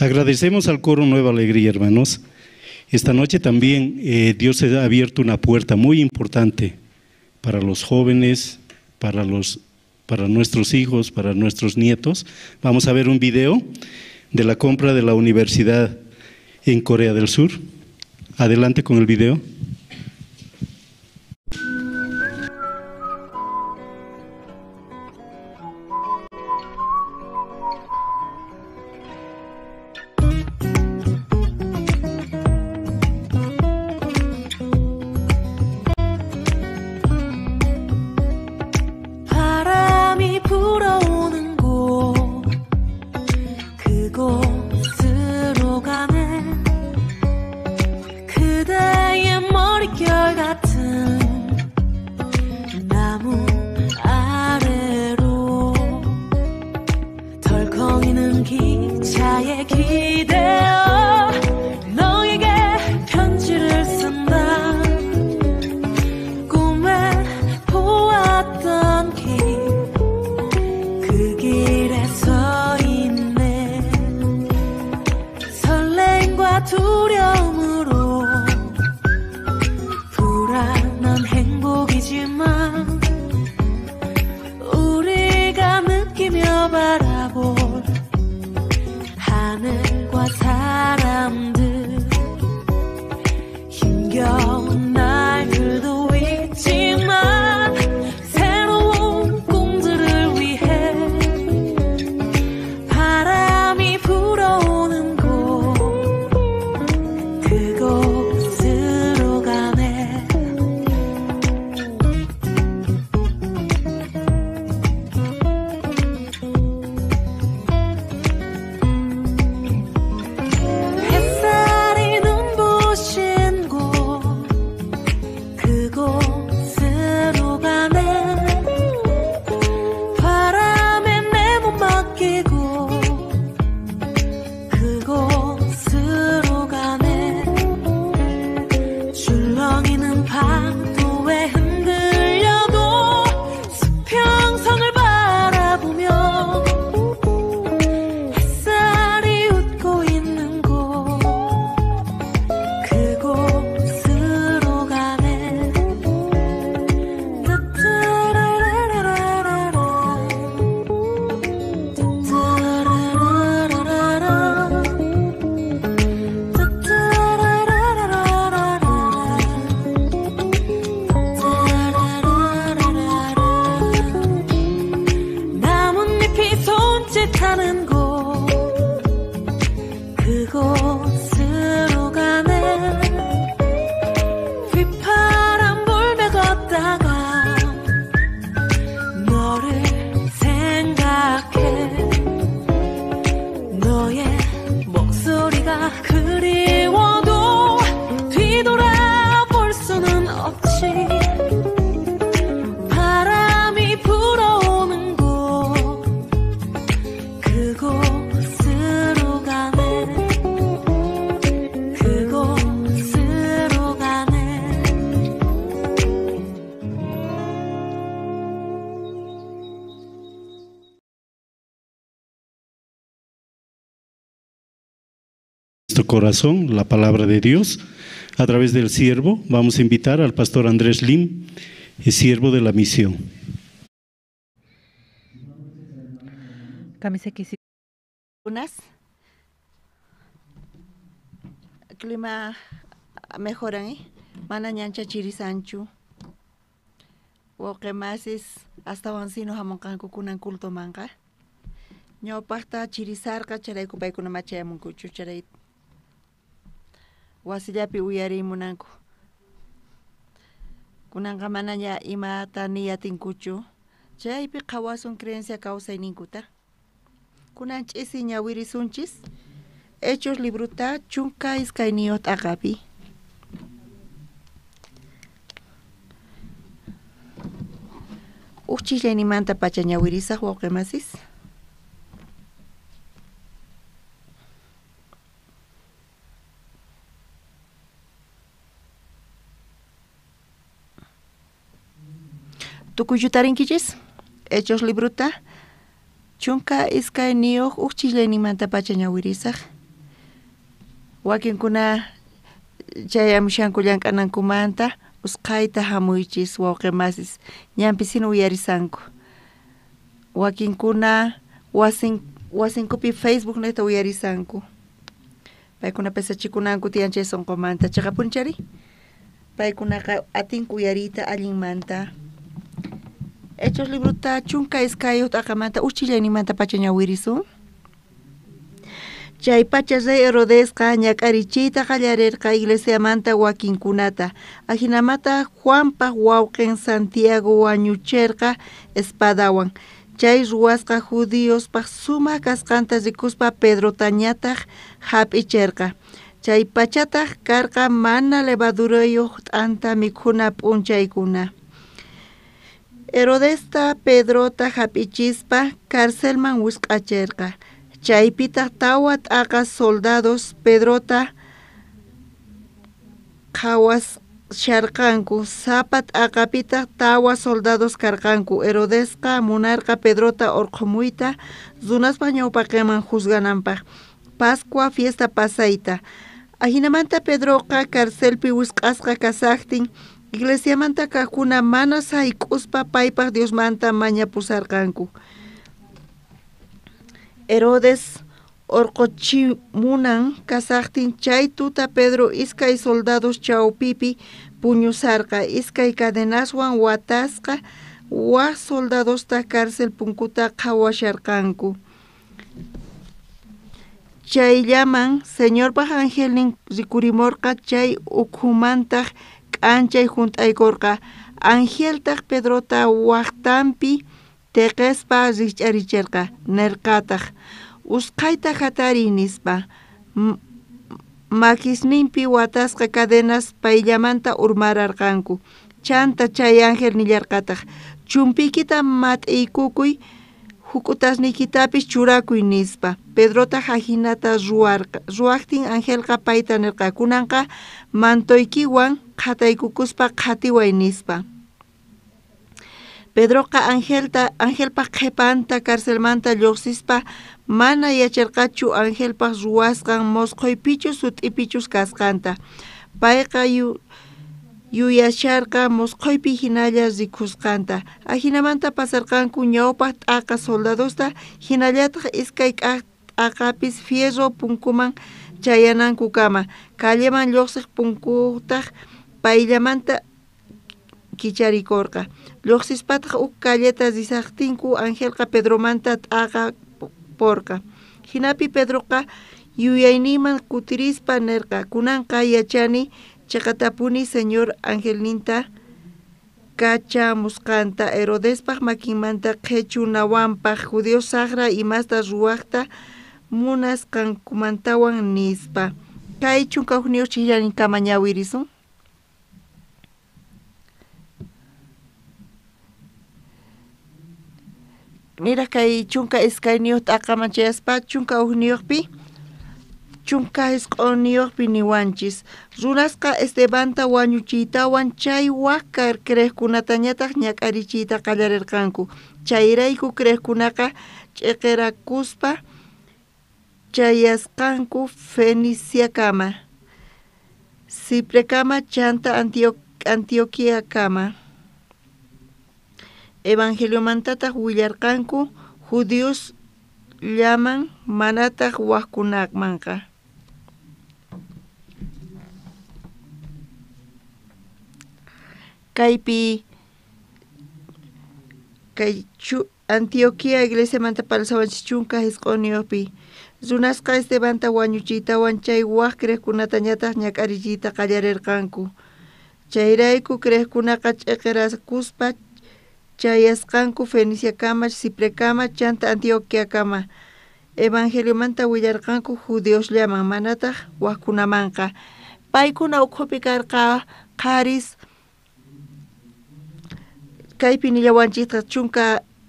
Agradecemos al coro Nueva Alegría, hermanos. Esta noche también Dios ha abierto una puerta muy importante para los jóvenes, para nuestros hijos, para nuestros nietos. Vamos a ver un video de la compra de la universidad en Corea del Sur. Adelante con el video. Corazón, la palabra de Dios, a través del siervo. Vamos a invitar al pastor Andrés Lim, el siervo de la misión. Clima mejoran, mana ñancha chirisanchu. Wawqimasis astawan sino hamunqanku kunan cultomanqa. Ñawpaqta chirisarqa chayrayku paykuna machayamunkuchu charay wasillapi uyarimunanku. Kunanqa manaña imata niyatinkuchu. Chaypi qhawasun creencia kawsayninkuta. Kunan ch'isi ñawirisunchis Hechos libruta 12 t'aqapi. Uj chisllaynimanta pacha ñawirisaq wawqimasis. Tukuyutarinkichis Hechos libruta 12 uj chisllaynimanta pacha ñawirisaq. Wakinkuna chayamushanku llank'anankumanta usqhayta hamuychis wawqi masis ñanpisina uyarisanku. Wakinkuna wasinkupi Facebook neta uyarisanku. Paykuna pesachikunanku tiyan chay sunqumanta chiqapunchari. Paykunaqa atinku uyariyta allinmanta. Hechos librota 12 t'aqamanta uchillanimanta pacha ñawirisun. Chay pacha rey Herodesqa ñak'arichiyta qallarirqa iglesiamanta wakinkunata. Ajinamata Juanpaq wawqin Santiago wañucherqa espadawan. Chay ruwasqa judiospaq sumaq kasqanta rikuspa Pedrotañataq hap'icherqa. Chay pachataq karqa mana levadurayuq t'anta mikhuna p'unchaykuna. Herodesta Pedrota hap'ichispa carcelman wisq'acherqa. Chaypitaq tawa t'aqa soldados Pedrota qhawasharqanku. Sapa t'aqapitaq tawa soldados karqanku. Herodesqa munarqa Pedrota urqhumuyta runaspaq ñawpaqinman juzgananpaq Pascua fiesta pasayta. Ajinamanta Pedroqa carcelpi wisq'asqa kasaqtin iglesiamanta kaqkuna mana sayk'uspa paypaq Diosmanta mañapusarqanku. Herodes urquchimunan kasaqtin chay tuta Pedro iskay soldados chawpipi puñusarqa iskay cadenaswan watasqa waj soldadostaq cárcel punkuta qhawasharqanku. Chayllaman Señorpaq angelnin rikurimurqa chay ukhumantaq k'anchay junt'aykurqa. Angeltaq Pedrota waqtanpi teqespa rikch'aricherqa nerqataq usqhayta hatariy nispa. Makisninpi watasqa cadenas payllamanta urmararqanku. Chanta chay ángel nillarqataq chumpiykita mat'iykukuy huk'utasniykitapis churakuy nispa. Pedrotaq ajinata ruwaqtin angelqa payta nirqa kunanqa mantoykiwan qhataykukuspa qhatiway nispa. Pedroqa angelpaq qhipanta carcelmanta lluqsispa mana yacharqachu angelpaq ruwasqan musqhuypichus sut'ipichus kasqanta. Payqa yuyasharqa musqhuypi hinalla rikusqanta. Ajinamanta pasarqanku ñawpaq t'aqa soldadosta hinallataq iskay kaq t'aqapis fierro punkuman chayanankukama. Calleman lluqsiq punkutaq payllamanta kicharikurqa. Lluqsispataq huk calleta risaqtinku angelqa Pedromanta t'aqa porqa. Hinapi Pedroqa yuyayninman kutirispa nirqa kunanqa yachani chiqatapuni Señor angelninta kachamusqanta Herodespaq makinmanta qhichunawanpaq judíos saqra imasta ruwaqta munasqankumantawan nispa. Kay 11 chillaninkama ñawirisun. Niraq kay 12 t'aqaman chayaspa 11pi 19pi niwanchis. Runasqa Estebanta wañuchiytawan chay waj creqkunatañataq ñak'arichiyta qallarirqanku. Chayrayku creqkunaqa ch'iqirakuspa chayasqanku Feniciakama, Ciprekama chanta Antioquiakama. Evangeliomantataq willarqanku judíos llaman manataq wajkunamanqa. Kaypi kay Antioquia iglesiamanta parlasawanchis 19pi. Runasqa Estebanta wañuchiytawan chay waj creqkunatañataq ñak'arichiyta qallarirqanku. Chayrayku creqkunaqa ch'iqirakuspa chayasqanku Feniciakama, Ciprekama chanta Antioquiakama. Evangeliomanta willarqanku judiosllaman manataq wajkunamanqa. Paykuna ukhupi karqa qharis kaypi nillawanchikqa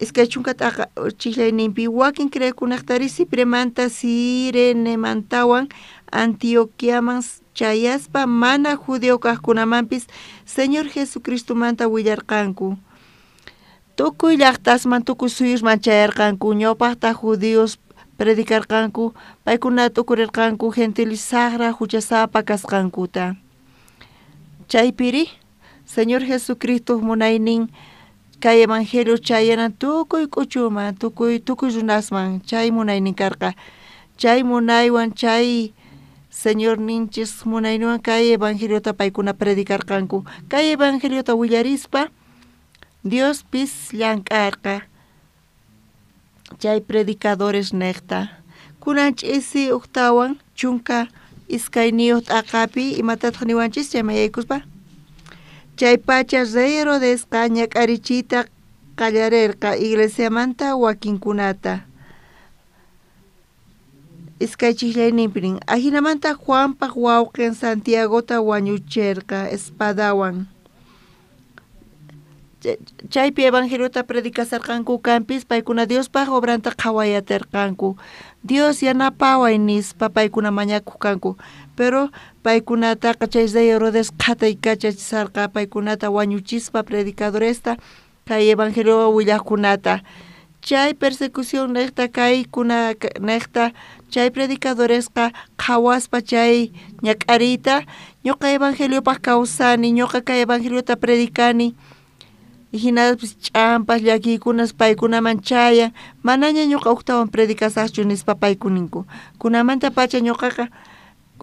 20 t'aqa chijlayninpi wakin creqkunaqtari Cipremanta Cirenemantawan Antioquiaman chayaspa mana judío kaqkunamanpis Señor Jesucristomanta willarqanku. Tukuy llaqtasman tukuy suyusman chayarqanku ñawpaqta judíos predicarqanku, paykuna t'ukurirqanku gentiles saqra huchasapa kasqankuta. Chaypiri Señor Jesucristo munaynin kay evangelio chayanan tukuy k'uchuman, tukuy runasman chay munaynin karqa. Chay munaywan chay Señor ninchis munayninwan kay evangeliota paykuna predicarqanku. Kay evangeliota willarispa Diospis llank'arqa chay predicadores neqta. Kunan ch'isi uktawan 12 t'aqapi imatataq niwanchis chayman yaykuspa. Chay pacha rey Herodesqa ñak'arichiyta qallarerqa iglesiamanta wakinkunata. Iskay chijllayninpi nin, ajinamanta Juanpaq wawqin Santiagota wañucherqa espadawan. Chaypi evangeliota predicasarqanku kanpis paykuna Diospaq obranta qhawayaterqanku. Dios yanapaway nispa paykuna mañakuq kanku. Pero paykunataqa chay rey Herodes qhataykachachisarqa paykunata wañuchispa predicadoresta kay evangelio willaqkunata. Chay persecución neqta kaykuna neqta chay predicadoresqa qhawaspa chay ñak'ariyta ñuqa evangeliopaq kawsani, ñuqa kay evangeliota predicani. Hinapis ch'ampas llakiykunas paykunaman chayan, manaña ñuqa uktawan predicasaqchu nispa paykuninku. Kunamanta pacha ñuqaqa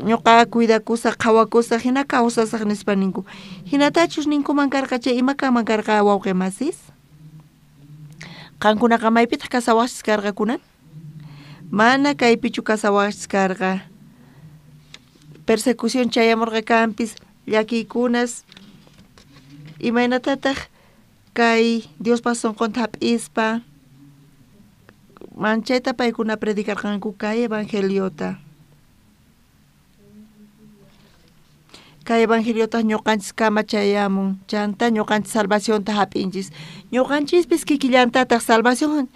ñuqa cuidakusaq qhawakusaq hina kawsasaq nispa ninku. Hinatachus ninkuman karqa chay ima kanman karqa wawqi masis? Qankunaqa maypitaq kasawaqchis karqa kunan? Mana kaypichu kasawaqchis karqa. Persecución chayamurqa kanpis llakiykunas imaynatataq kay Diospa sunqunta hap'ispa manchayta paykuna predicarqanku kay evangeliota. Kay evangeliota ñuqanchis kama chayamun, chanta ñuqanchis salvacionta hap'inchis. Ñuqanchispis kikillantataq salvación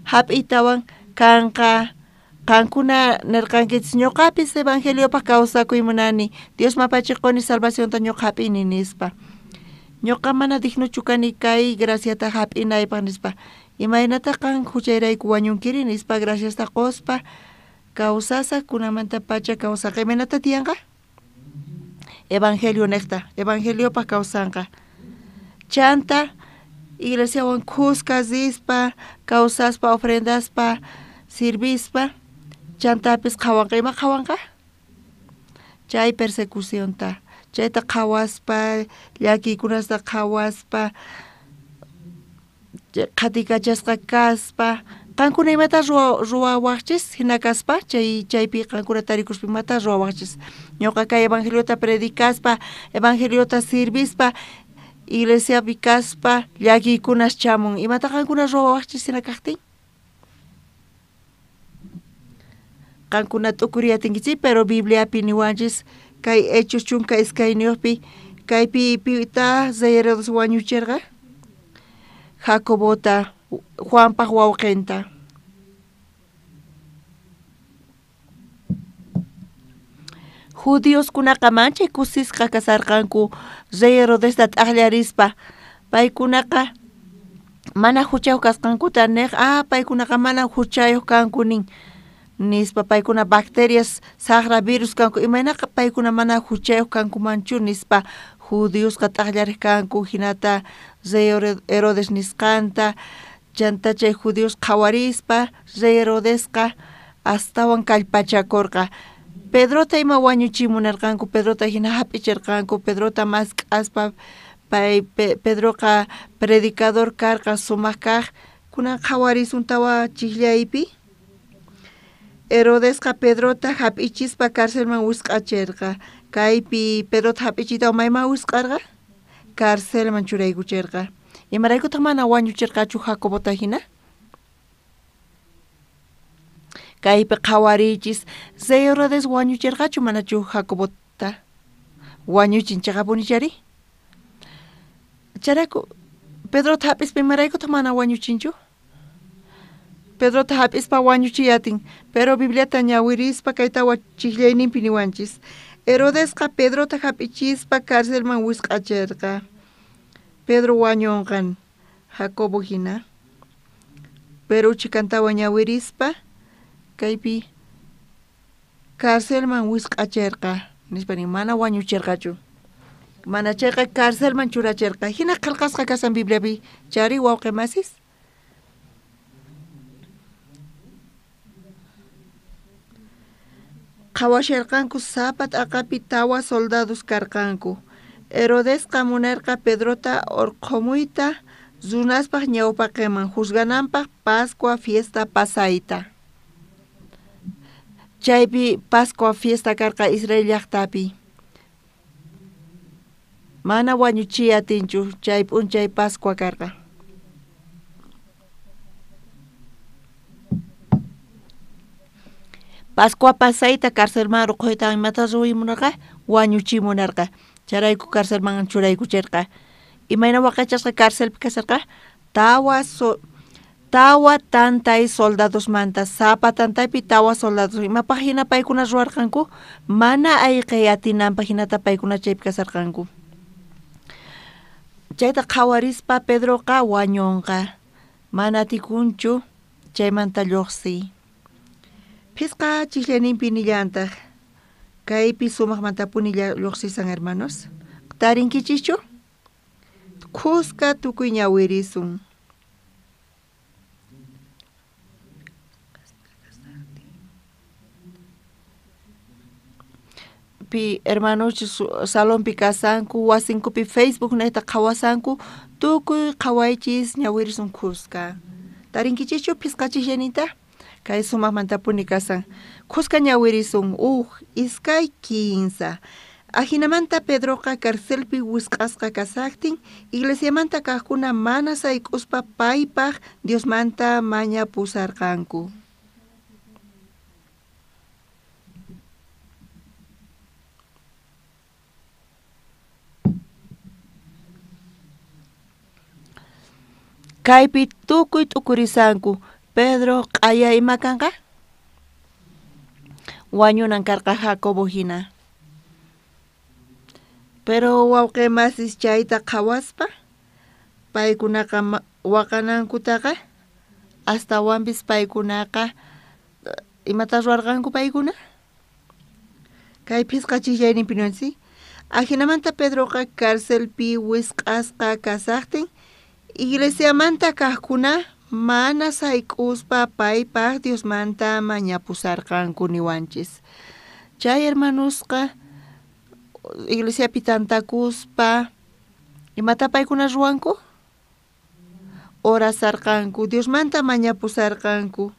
hap'iytawan kanqa. Qankuna nirqankichis ñuqapis evangeliopaq kawsakuy munani, Dios mapachiquni salvacionta ñuqa hap'ini nispa. Ñuqa mana dignochu kani kay graciata hap'inaypaq nispa. Imaynataq qan huchayrayku wañunkiri nispa graciasta quspa kawsasaq kunamanta pacha kawsaqa. Imaynata tiyanqa? Evangelio neqta, evangeliopaq kawsanqa. Chanta iglesiawan khuska rispa, kawsaspa, ofrendaspa, sirvispa, chantapis qhawanqa. Ima qhawanqa? Chay persecucionta. Chayta qhawaspa, llakiykunasta qhawaspa, qhatikachasqa kaspa. Qankuna imata ruwawaqchis hina kaspa, chaypi qankuna tarikuspa imata ruwawaqchis. Ñuqa kay evangeliota predicaspa, evangeliota sirvispa, iglesiapi kaspa, llakiykunas chamun. Imata qankuna ruwawaqchis hina kaqtin? Qankuna t'ukuriyatinkichik, pero Bibliapi niwanchis kay Hechos 12 kaypi pita rey Herodes wañucherqa Jacobota, Juanpaq wawqinta. Judíoskunaqa manchay kusisqa kasarqanku rey Herodesta t'aqllarispa. Paykunaqa mana huchayuq kasqankuta neq, paykunaqa mana huchayuq kanku nin nispa, paykuna bacterias saqra virus kanku, imaynaqa paykuna mana huchayuq kankumanchu nispa judíosqa t'aqllariq kanku hinata rey Herodes nisqanta. Chanta chay judíos qhawarispa rey Herodesqa astawan kallpachakurqa. Pedrota ima wañuchimunarqanku, Pedrota hina hap'ichirqanku, Pedrota mask'aspa pay Pedroqa predicador karqa sumaq kaq. Kunan qhawarisun tawa chijllaypi. Herodesqa Pedrota hap'ichispa carcelman wisq'acherqa. Kaypi Pedrota hap'ichiytawan mayman wisq'arqa? Carcelman churaykucherqa. Imaraykutaq mana wañucherqachu Jacobota hina? Kaypi qhawariychis, rey Herodes wañucherqachu manachu Jacobota? Wañuchin chaqapunichari? Charaku Pedrota hap'ispa imaraykutaq mana wañuchinchu? Pedrota hap'ispa wañuchiyatin, pero Bibliata ñawirispa kay tawa chijllayninpi niwanchis. Herodesqa Pedrota hap'ichispa carcelman wisq'acherqa. Pedro wañunqan Jacobo hina. Pero uchikantawa ñawirispa Kaypi carcelman wisq'acherqa nispa nin, mana wañucherqachu. Mana chayqa carcelman churacherqa. Hina qillqasqa kasan Bibliapi. Chari wawqi masis. Qhawasharqanku sapa t'aqapi tawa soldados karqanku. Herodesqa munarqa Pedrota urqhumuyta runaspaq ñawpaqinman juzgananpaq Pascua fiesta pasayta. Chaypi Pascua fiesta karqa Israel llaqtapi. Mana wañuchiy atinchu chay p'unchay Pascua karqa. Pascua pasayta carcelman urqhuyta imata ruway munarqa wañuchiy munarqa. Chayrayku carcelman churaykucherqa. Imayna waqaychasqa carcelpi kasarqa tawa tantay soldadosmanta sapa tantaypi tawa soldados. Imapaq hina paykuna ruwarqanku mana ayqey atinanpaq hinata paykuna chaypi kasarqanku. Chayta qhawarispa Pedroqa wañunqa. Mana atikunchu chaymanta lluqsiy. Phisqa chisllaninpi nillantaq. Kaypi sumaqmantapuni lluqsisan hermanos. Tarinkichischu? Khuska tukuy ñawirisun. Pi hermanos salonpi kasanku, wasinkupi Facebook neta qhawasanku, tukuy qhawaychis ñawirisun khuska. Tarinkichischu phisqa chisllaninta? Kay sumaqmantapuni kasan. Khuska ñawirisun uj, iskay, kinsa. Ajinamanta Pedroqa carcelpi wisq'asqa kasaqtin, iglesiamanta kaqkuna mana sayk'uspa paypaq Diosmanta mañapusarqanku. Kaypi tukuy t'ukurisanku. Pedro q'aya ima kanqa? Wañunan karqa Jacobo hina. Pero wawqi masis chayta qhawaspa paykunaqa waqanankutaqa astawanpis paykunaqa imata ruwarqanku paykuna? Kay phisqa chisllaynimpi nunsi. Ajinamanta Pedroqa carcelpi wisq'asqa kasaqtin iglesiamanta kaqkuna mana sayk'uspa paypaq Diosmanta mañapusarqanku niwanchis. Chay hermanosqa iglesiapi tantakuspa imata paykuna ruwanku? Orasarqanku, Diosmanta mañapusarqanku.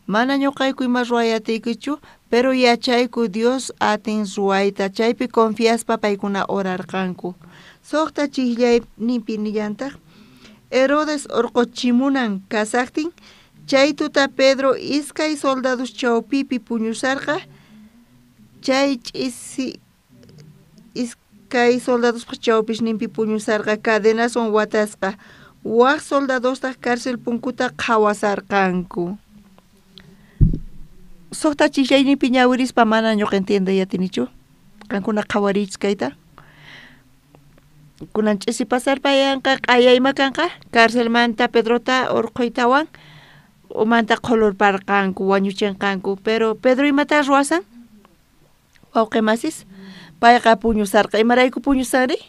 Mana ñuqayku ima ruway atiykichu, pero yachayku Dios atin ruwayta, chaypi confiaspa paykuna orarqanku. Suqta chisllaynimpi nillantaq. Herodes urquchimunan kasaqtin, chay tuta Pedro iskay soldados chawpipi puñusarqa, chay ch'isi iskay soldadospaq chawpisninpi puñusarqa cadenaswan watasqa. Waq soldadostaq cárcel punkuta qhawasarqanku. Suqta chisllaynimpi ñawirispa mana ñuqa entienday atinichu. Qankuna qhawariychis kayta. Kunan ch'isi pasarpayanqa q'aya ima kanqa carcelmanta Pedrota urqhuytawan umanta qhulurparqanku wañuchinqanku. Pero Pedro imata ruwasan? Wawqi masis payqa puñusarqa. Imarayku puñusanri?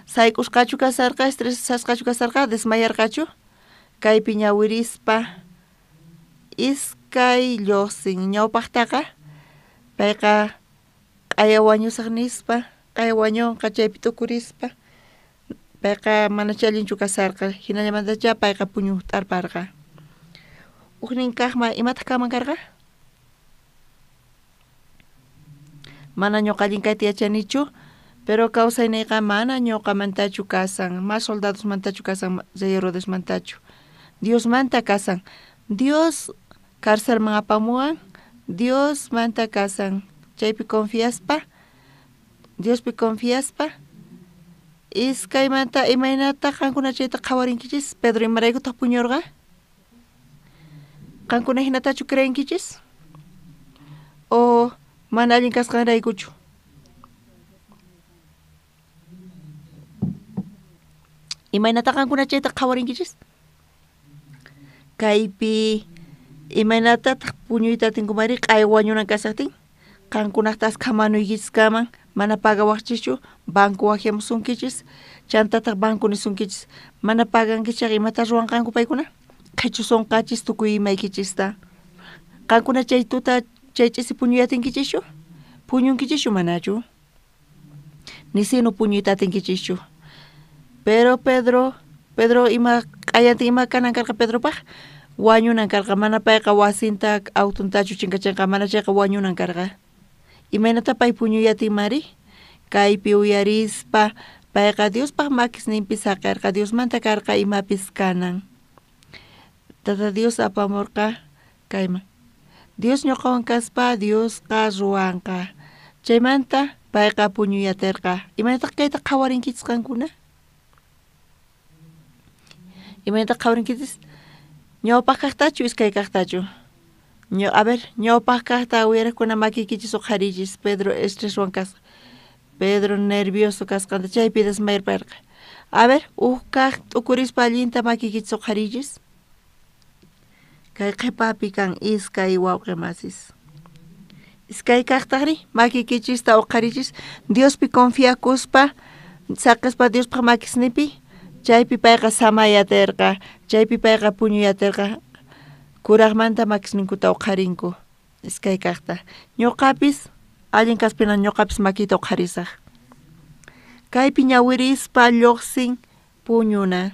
Sayk'usqachu kasarqa, estresasqachu kasarqa, desmayarqachu? Kaypi ñawirispa iskay lluqsin. Ñawpaqtaqa payqa q'aya wañusaq nispa, q'aya wañunqa chaypi t'ukurispa payqa mana allinchu kasarqa. Hinallamantachá payqa puñut'arparqa. Ujnin kaqma imataq kanman karqa? Mana ñuqa allin kayta yachanichu, pero kawsayniyqa mana ñuqamantachu kasan, mas soldadosmantachu kasan, rey Herodesmantachu. Diosmanta kasan. Dios carcelman apamuwan, Diosmanta kasan. Chaypi confiaspa, Diospi confiaspa, iskaymanta imaynata qankuna chayta qhawarinkichis? Pedro imaraykutaq puñurqa? Qankuna hinatachu creenkichis? O mana allin kasqanraykuchu? Imaynata qankuna chayta qhawarinkichis? Kaypi Imaynatataq puñuyta atinkumari q'aya wañunan kasaqtin? Qankunaqta askha manuykichis kaman, mana pagawaqchischu, banco waqyamusunkichis, chantataq banco nisunkichis, mana pagankichaq imata ruwanqanku paykuna? Qhichusunqachis tukuy imaykichista. Qankuna chay tuta chay ch'isi puñuy atinkichischu? Puñunkichischu manachu? Nisinu puñuyta atinkichischu. Pero Pedro ima q'ayantin ima kanan karqa Pedropaq? Wañunan karqa, mana payqa wasinta autuntachu chinkachinqa, mana chayqa wañunan karqa. Imaynata pay puñuyatinmari? Kaypi uyarispa payqa Diospaq makisninpi saqerqa, Diosmanta karqa imapis kanan. Tata Dios apamurqa kayman. Dios ñuqawan kaspa Diosqa ruwanqa. Chaymanta payqa puñuyatirqa. Imaynataq kayta qhawarinkichis qankuna? Imaynataq qhawarinkichis? Ñawpaq kaqtachu iskay kaqtachu? A ver, ñawpaq kaqta uyariqkuna makiykichis uqharichis. Pedro estreswan kasqa. Pedro nervioso kasqanta chaypi desmayarparqa. A ver, uj kaq t'ukurispa allinta makiykichis uqharichis. Kay qhipapi kan iskay wawqi masis. Iskay kaqtaqri makiykichista uqharichis. Diospi confiakuspa saqispa Diospaq makisnipi. Chaypi payqa samayatirqa, chaypi payqa puñuyatirqa. Kuraqmanta makisninkuta uqharinku iskay kaqta. Ñuqapis allin kaspina ñuqapis makiyta uqharisaq. Kaypi ñawirispa lluqsin puñuna.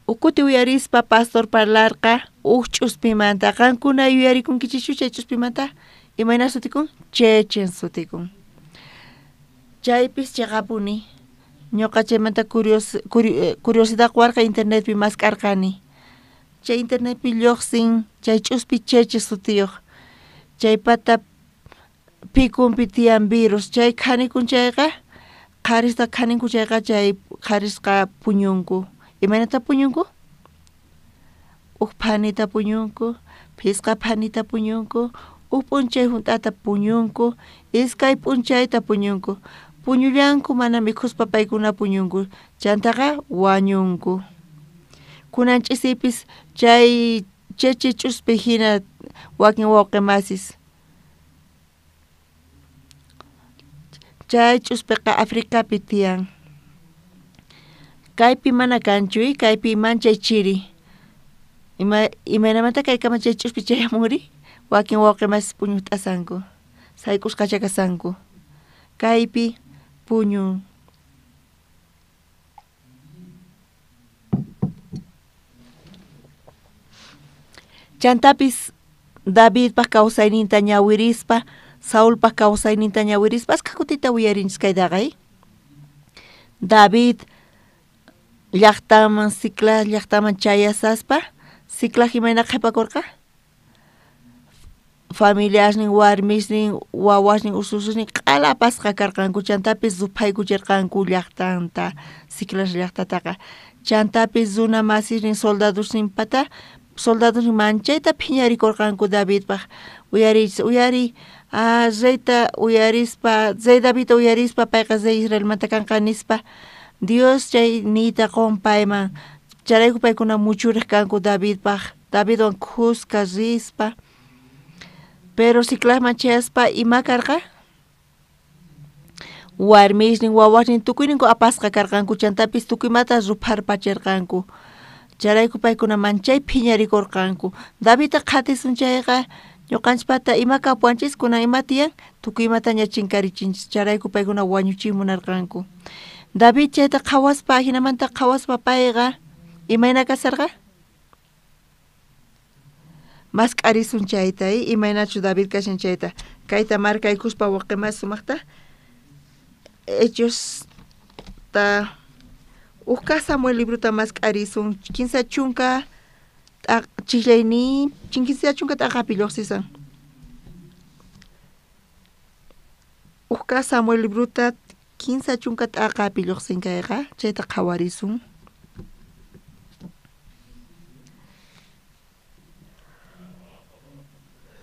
Ukuti uyarispa pastor parlarqa uj ch'uspimanta. Qankuna yuyarikunkichikchu chay ch'uspimanta? Imayna sutikun? Chechen sutikun. Chaypis chiqapuni. Ñuqa chaymanta curiosidad warqa internetpi mask'arqani. Chay internetpi lluqsin chay ch'uspi cheche sutiyuq. Chaypata pikunpi tiyan virus. Chay khanikun chayqa qharista khaninku chayqa chay qharisqa puñunku. Imaynata puñunku? Uj phanita puñunku, phisqa phanita puñunku, uj p'unchay hunt'ata puñunku, iskay p'unchayta puñunku. Puñullanku mana mikhuspa paykuna puñunku, chantaqa wañunku. Kunan ch'isipis chay cheche ch'uspi hina wakin wawqi masis. Chay ch'uspiqa Africapi tiyan. Kaypi mana kanchu, kaypi manchay chiri. Imaynamanta kaykama chay ch'uspi chayamuri? Wakin wawqi masis puñut'asanku, sayk'usqacha kasanku. Kaypi puñun. Chantapis Davidpaq kawsayninta ñawirispa, Saulpaq kawsayninta ñawirispa, askha kutita uyarinchis kaytaqa. David llaqtaman Siclag llaqtaman chayasaspa, Siclag imayna qhipakurqa? Familiasnin, warmisnin, wawasnin, usususnin q'ala apasqa karqanku, chantapis ruphaykuchirqanku llaqtanta, Siclag llaqtataqa. Chantapis runa masisnin, soldadosninpata, soldadosnin manchayta phiñarikurqanku Davidpaq. Uyarichis, uyariy, reyta uyarispa, rey Davidta uyarispa payqa rey Israelmanta kanqa nispa. Dios chay niyta qun payman. Chayrayku paykuna muchuriq kanku Davidpaq, Davidwan khuska rispa. Pero Siclagman chayaspa ima karqa? Warmisnin, wawasnin tukuyninku apasqa karqanku, chantapis tukuymata rupharpachirqanku. Chayrayku paykuna manchay phiñarikurqanku. Davidta qhatisun chayqa ñuqanchikpata ima kapuwanchis kunan ima tiyan tukuy imataña chinkarichinchis. Chayrayku paykuna wañuchiy munarqanku. David chayta qhawaspa, ajinamanta qhawaspa payqa imayna kasarqa? Mask'arisun chayta, imaynachu David kashan chayta. Kayta markaykuspa waqi sumaqta. Hechos ta uj kaq Samuel librota mask'arisun 30 chijlaynin, 30 t'aqapi lluqsisan. Uj kaq Samuel librota 30 t'aqapi lluqsin kayqa, chayta qhawarisun.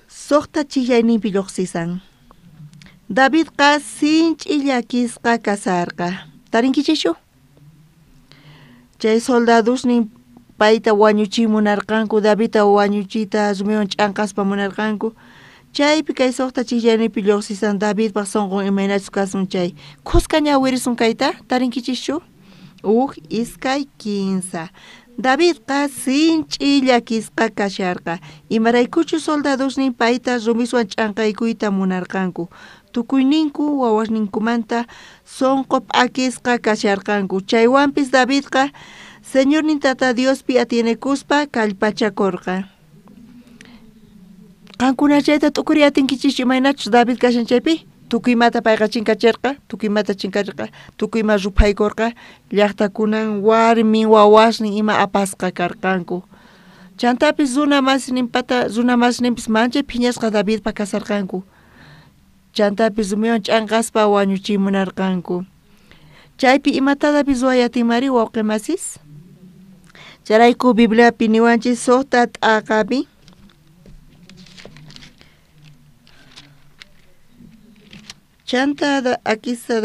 Suqta chijlayninpi lluqsisan. Davidqa sinch'i llakisqa kasarqa. Tarinkichischu? Chay soldadosnin payta wañuchiy munarqanku, Davidta wañuchiyta rumiwan ch'anqaspa munarqanku. Chaypi kay suqta chijllayninpi lluqsisan Davidpaq sunqun imaynachus kasun chay. Khuska ñawirisun kayta, tarinkichischu? 1, 2, 3. Davidqa sinch'i llakisqa kasharqa, imaraykuchus soldadosnin payta rumiswan ch'anqaykuyta munarqanku. Tukuyninku wawasninkumanta sunqu p'akisqa kasharqanku. Chaywanpis Davidqa Señornin Tata Diospi atienekuspa kallpachakurqa. Qankuna chayta t'ukuriy atinkichischu imaynachus David kashan chaypi? Tukuy imata payqa chinkachirqa, tukuy imata chinkarqa, tukuy ima ruphaykurqa, llaqtakunan warmin wawasnin ima apasqa karqanku. Chantapis runa masninpata, runa masninpis manchay phiñasqa Davidpa kasarqanku. Chantapis rumiwan ch'anqaspa wañuchimunarqanku. Chaypi imata David ruway atinmari wawqi masis? Chayrayku Bibliapi niwanchis suqta t'aqapi. Chanta Aquista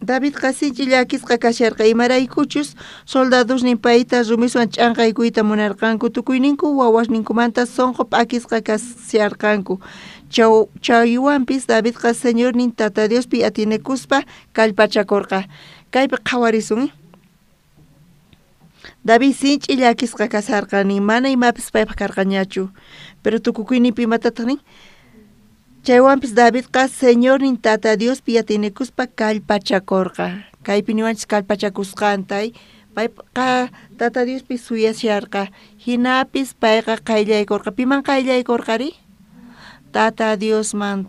Davidqa sinch'i llakisqa kasharqa, imaraykuchus soldadosnin payta rumiswan ch'anqaykuyta munarqanku, tukuyninku wawasninkumanta sunqu p'akisqa kasharqanku. Chaywanpis Davidqa Señornin Tata Diospi atienekuspa kallpachakurqa. Kaypi qhawarisun. David sinch'i llakisqa kasharqa, nin mana imapis paypaq karqañachu. Pero tukukuyninpi imatataq nin? Chaywanpis Davidqa Señornin Tata Diospi atienekuspa kallpachakurqa. Kaypi niwanchis kallpachakusqanta, payqa Tata Diospi suyasharqa. Hinapis payqa qayllaykurqa. Piman qayllaykurqari? Tata Diosman.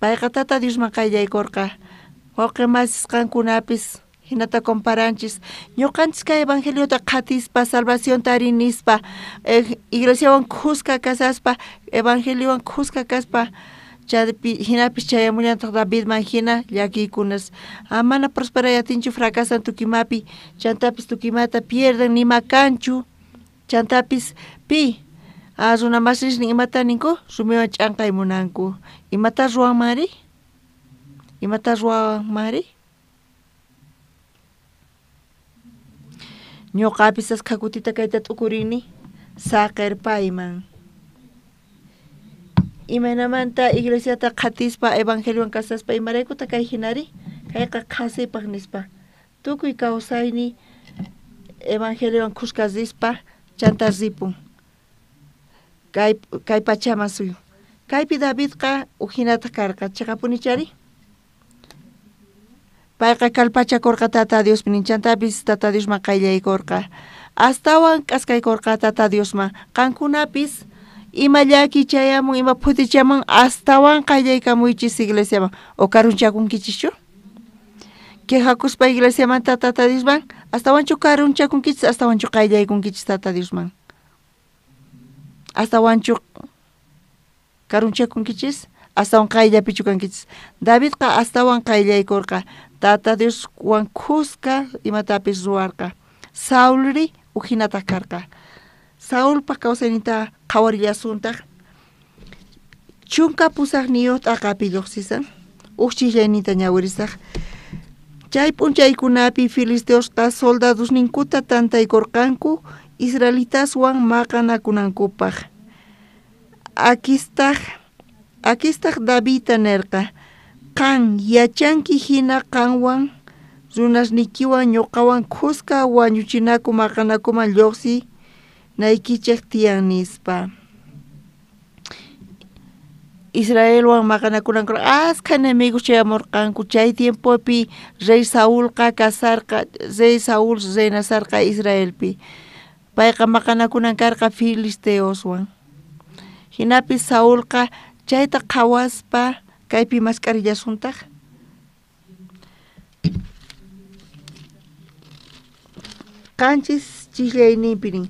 Payqa Tata Diosman qayllaykurqa. Wawqi masis qankunapis hinata comparanchis. Ñuqanchis kay evangeliota qhatispa, salvacionta arinispa, iglesiawan khuska kasaspa, evangeliowan khuska kaspa, chaypi hinapis chayamullantaq Davidman hina llakiykunas. Mana prosperay atinchu, fracasan tukimapi, chantapis tukimata pierden, nima kanchu, chantapis pi runa masisnin imata ninku, rumiwan ch'anqay munanku. Imata ruwanmari? Imata ruwanmari? Ñuqapis askha kutita kayta t'ukurini saqirpayman. Imaynamanta iglesiata qhatispa evangeliowan kasaspa imaraykuta kay hinari? Kayqa qhasipaq nispa. Tukuy kawsayni evangeliowan khuska rispa chanta ripun. Kay pachaman suyu. Kaypi Davidqa ujinataq karqa, chiqapunichari? Payqa kallpachakurqa Tata Diospi, chantapis Tata Diosman qayllaykurqa. Astawan k'askaykurqa Tata Diosman. Qankunapis ima llaki chayamun, ima phutichamun, astawan qayllaykamuychis iglesiaman. O karunchakunkichischu? Quejakuspa iglesiamanta Tata Diosman, astawanchu karunchakunkichis, astawanchu qayllaykunkichis Tata Diosman. Astawanchu karunchakunkichis, astawan qayllapichu kankichis. Davidqa astawan qayllaykurqa. Tata Dioswan khuska imatapis ruwarqa. Saulri ujinataq karqa. Saulpaq kawsayninta qhawarillasuntaq. 18 t'aqapi lluqsisan. Uj chijllayninta ñawirisaq. Chay p'unchaykunapi filisteosqa soldadosninkuta tantaykurqanku israelitaswan maqanakunankupaq. Aquistaq Davidta nerqa: Qan yachanki hina qanwan runasniykiwan ñuqawan khuska wañuchinaku maqanakuman lluqsinaykichej tiyan nispa. Israelwan maqanakunanku askha enemigos chayamurqanku. Chay tiempopi rey Saulqa kasarqa, rey Saúl reinasarqa Israelpi. Payqa maqanakunan karqa filisteoswan. Hinapis Saulqa chayta qhawaspa kaypi mask'arillasuntaq. 7 chijllayninpi nin.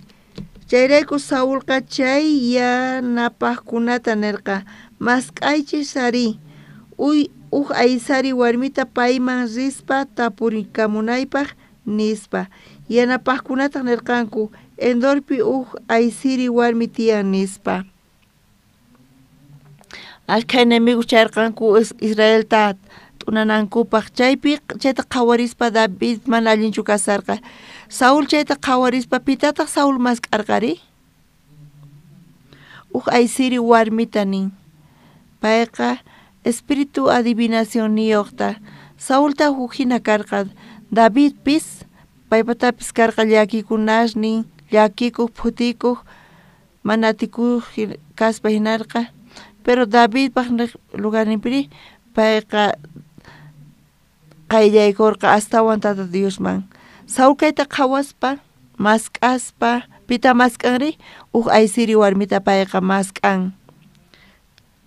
Chayrayku Saulqa chay yanapaqkunata nerqa: Mask'aychis ari uj aysari warmita payman rispa tapurikamunaypaq nispa. Yanapaqkunataq nerqanku: Endorpi uj aysiri warmi tiyan nispa. Askha enemigos chayarqanku Israelta T'unanankupaj chaypi chayta qhawarispa David mana allinchu kasarqa. Saúl chayta qhawarispa pitataq Saúl mask'arqari? Uj aysiri warmita nin. Payqa espíritu adivinacionniyuqta. Saulta huk hina karqa. Davidpis paypatapis karqa llakikunasnin, llakikuq, phutikuq, mana atikuq kaspa hinarqa. Pero Davidpaq lugarninpiri payqa qayllaykurqa astawan Tata Diosman. Saúl kayta qhawaspa, mask'aspa, pita mask'anri? Uj aysiri warmita payqa mask'an.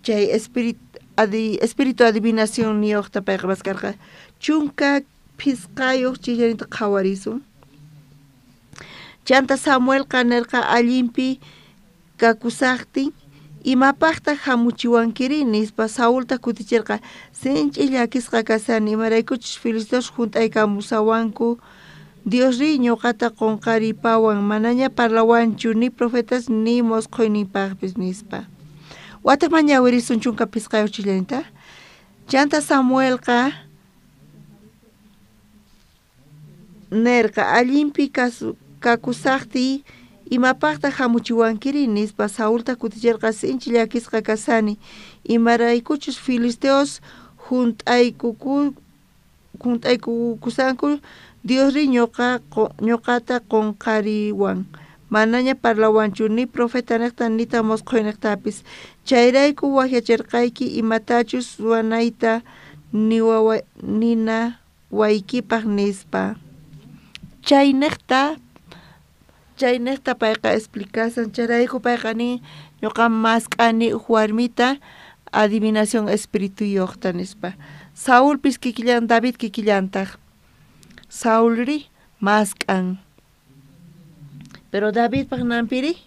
Chay espíritu adivinacionniyuqta payqa mask'arqa. 15 chillanita qhawarisun. Chanta Samuelqa nirqa allinpi kakusaqtin imapaqtaq hamuchiwankiri nispa Saulta kutichirqa sinch'i llakisqa kasani imaraykuchus filisteos junt'aykamusawanku Diosri ñuqata qunqaripawan manaña parlawanchu ni profetas ni mosqhuyninpaqpis nispa. Watiqman ñawirisun 15 chillanita. Chanta Samuelqa nerqa allinpi kakusaqtiy imapaqtaq hamuchiwankiri nispa Saulta kutichirqa sinchi llakisqa kasani imaraykuchus filisteos junt'aykukusanku Diosri ñuqata qunqariwan manaña parlawanchu ni profetaniqta nitaq mosqhuyniqtapis chayrayku waqyachirqayki imatachus ruwanayta ninawaykipaq nispa. Chayniqta payqa explicasan chayrayku payqa nin ñuqa mask'ani uj warmita adivinación espirituyuqta nispa. Saulpis kikillan David kikillantaq. Saulri mask'an. Pero Davidpaq nanpiri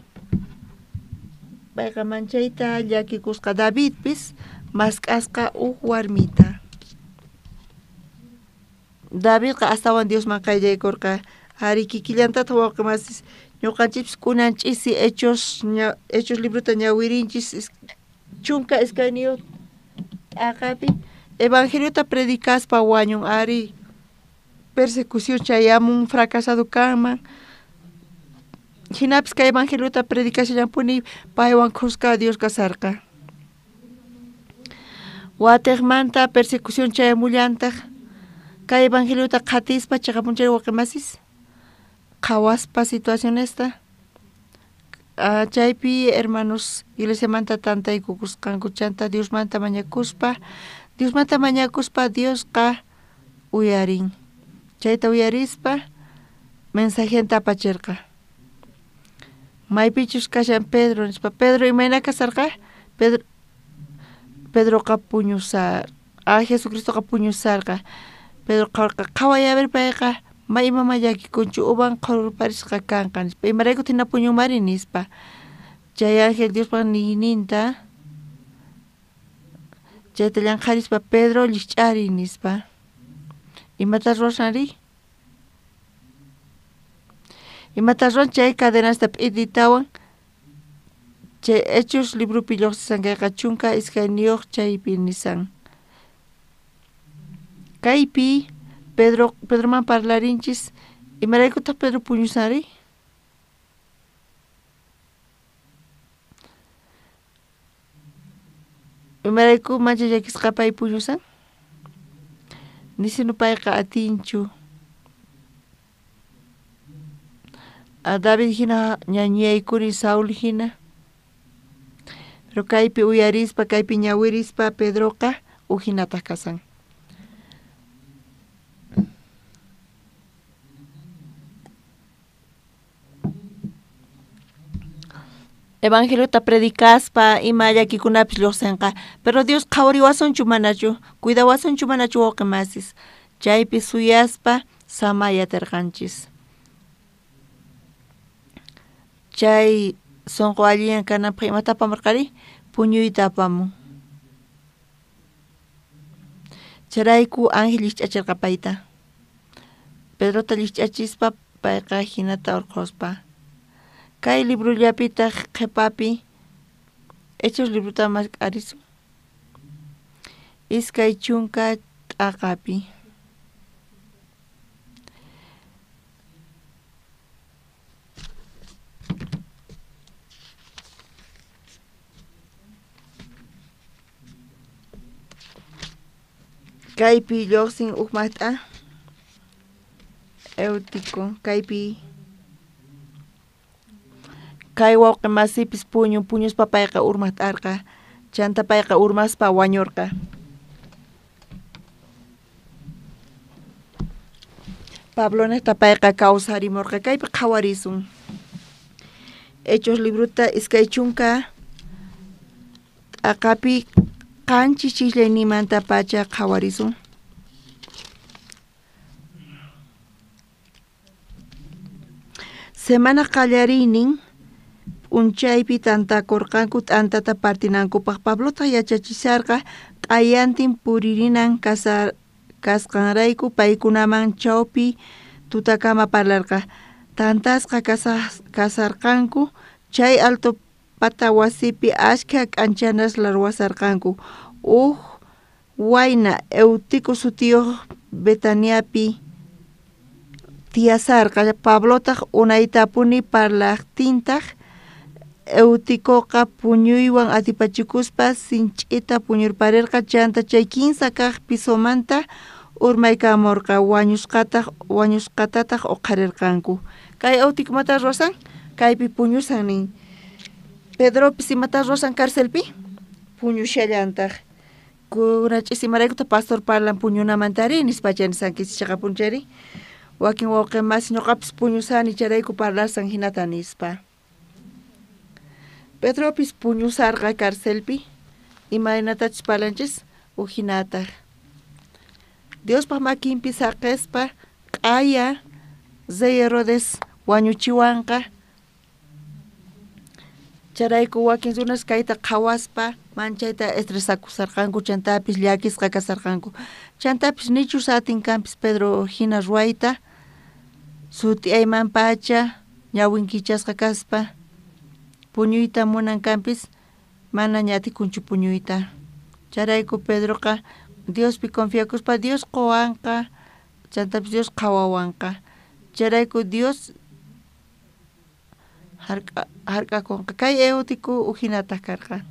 payqa manchayta llakikusqa Davidpis mask'asqa uj warmita. Davidqa astawan Diosman qayllaykurqa. Ari kikillantataq wawqimasis ñuqanchikpis kunan ch'isi Hechos librota ñawirinchis 12 t'aqapi Evangeliota predicaspa wañun ari persecución chayamun fracasado kanman hinapis kay Evangeliota predicashallanpuni paywan khuska Dios kasarqa. Watiqmanta persecución chayamullantaq kay Evangeliota qhatispa chiqapunchay wawqimasis qhawaspa situacionesta chaypi hermanos iglesiamanta tantaykukusqanku chanta Diosmanta mañakuspa Diosqa uyarin. Chayta uyarispa mensajenta apachirqa. Maypichus kashan Pedro nispa. Pedro imayna kasarqa? Pedroqa puñusar. Jesucristoqa puñusarqa. Pedro qhawarqa qhaway a ver payqa ma imama llakikunchu uvan qhurparisqa kanqa nispa. Imarayku hina puñunmari nispa. Chay ángel Diospaq niyninta chayta llanqharispa Pedro llikch'ari nispa. Imata ruwasanri? Imata ruwan chay cadenasta p'ititawan chay Hechos libropi lluqsisan kayqa 12 chaypi nisan. Kaypi Pedroman parlarinchis imaraykutaq Pedro puñusanri? Imarayku mancha llakisqa pay puñusan? Nisinu payqa atinchu. David hina ñañuyaykuri Saúl hina. Pero kaypi uyarispa, kaypi ñawirispa Pedroqa uj hinataq kasan. Evangeliota predicaspa ima llakikunapis lluqsinqa. Pero Dios qhawariwasunchu manachu, cuidawasunchu manachu wawqimasis. Chaypi suyaspa samayatirqanchis. Chay sunqu allinyan kananpaq imata apamurqari? Puñuyta apamun. Chayrayku ángel llikch'achirqa payta. Pedrota llikch'achispa payqa hinata urqhuspa. Kay librollapitaq qhipapi Hechos librota mask'arisun. 20 t'aqapi. Kaypi lluqsin uj maqt'a Eutico, kaypi kay wawqi masipis puñun, puñuspa payqa urmat'arqa, chanta payqa urmaspa wañurqa. Pablonejta payqa kawsarimurqa, kaypi qhawarisun. Hechos libruta 20 t'aqapi 7 ch'islayninmantapacha qhawarisun. Semana qallariynin p'unchaypi tantakurqanku t'antata partinankupaq. Pablotaq yachachisharqa q'ayantin puririnan kasqanrayku paykunaman chawpi tutakama parlarqa. Tantasqa kasarqanku chay alto pata wasipi ashkha k'anchanas ruwasarqanku. Uj wayna Eutico sutiyuq Betaniapi tiyasarqa. Pablotaq unaytapuni parlaqtintaq Euticoqa puñuywan atipachikuspa sinch'ita puñurparirqa, chanta chay 3 kaq pisomanta urmaykamurqa, wañusqatataq uqharirqanku. Kay Eutico imata ruwasan? Kaypi puñusan nin. Pedropis imata ruwasan carcelpi? Puñushallantaq. Kuna ch'isi imaraykuta pastor parlan puñunamantari nispacha nisankichis chaqapunchari. Wakin wawqi masi ñuqapis puñusani chayrayku parlasan hinata nispa. Pedropis puñusarqa carcelpi, imaynatachus parlanchis ujinataq. Diospaq makinpi saqispa q'aya rey Herodes wañuchiwanqa. Chayrayku wakin runas kayta qhawaspa manchayta estresakusarqanku, chantapis llakisqa kasarqanku. Chantapis nichus atin kanpis Pedro hina ruwayta, sut'iyaymanpacha ñawin kichasqa kaspa puñuyta munan kanpis, manaña atikunchu puñuyta. Chayrayku Pedroqa Diospi confiakuspa Dios quwanqa, chantapis Dios qhawawanqa. Chayrayku Dios hark'akunqa. Kay Eutico ujinataq karqa.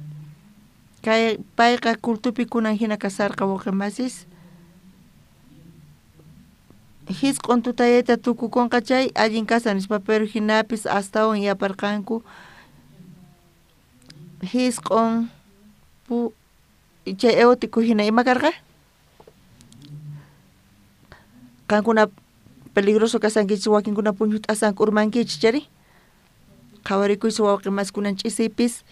Kay payqa cultupi kunan hina kasarqa wawqi masis. Jisq'un tutayayta tukukunqa chay allin kasan nispa, pero hinapis astawan yaparqanku. Jisq'un chay Eutico hina ima karqa? Qankuna peligroso kasankichis, wakinkuna puñut'asanku urmankichis chari. Qhawarikuysi wawqi maskunan ch'isipis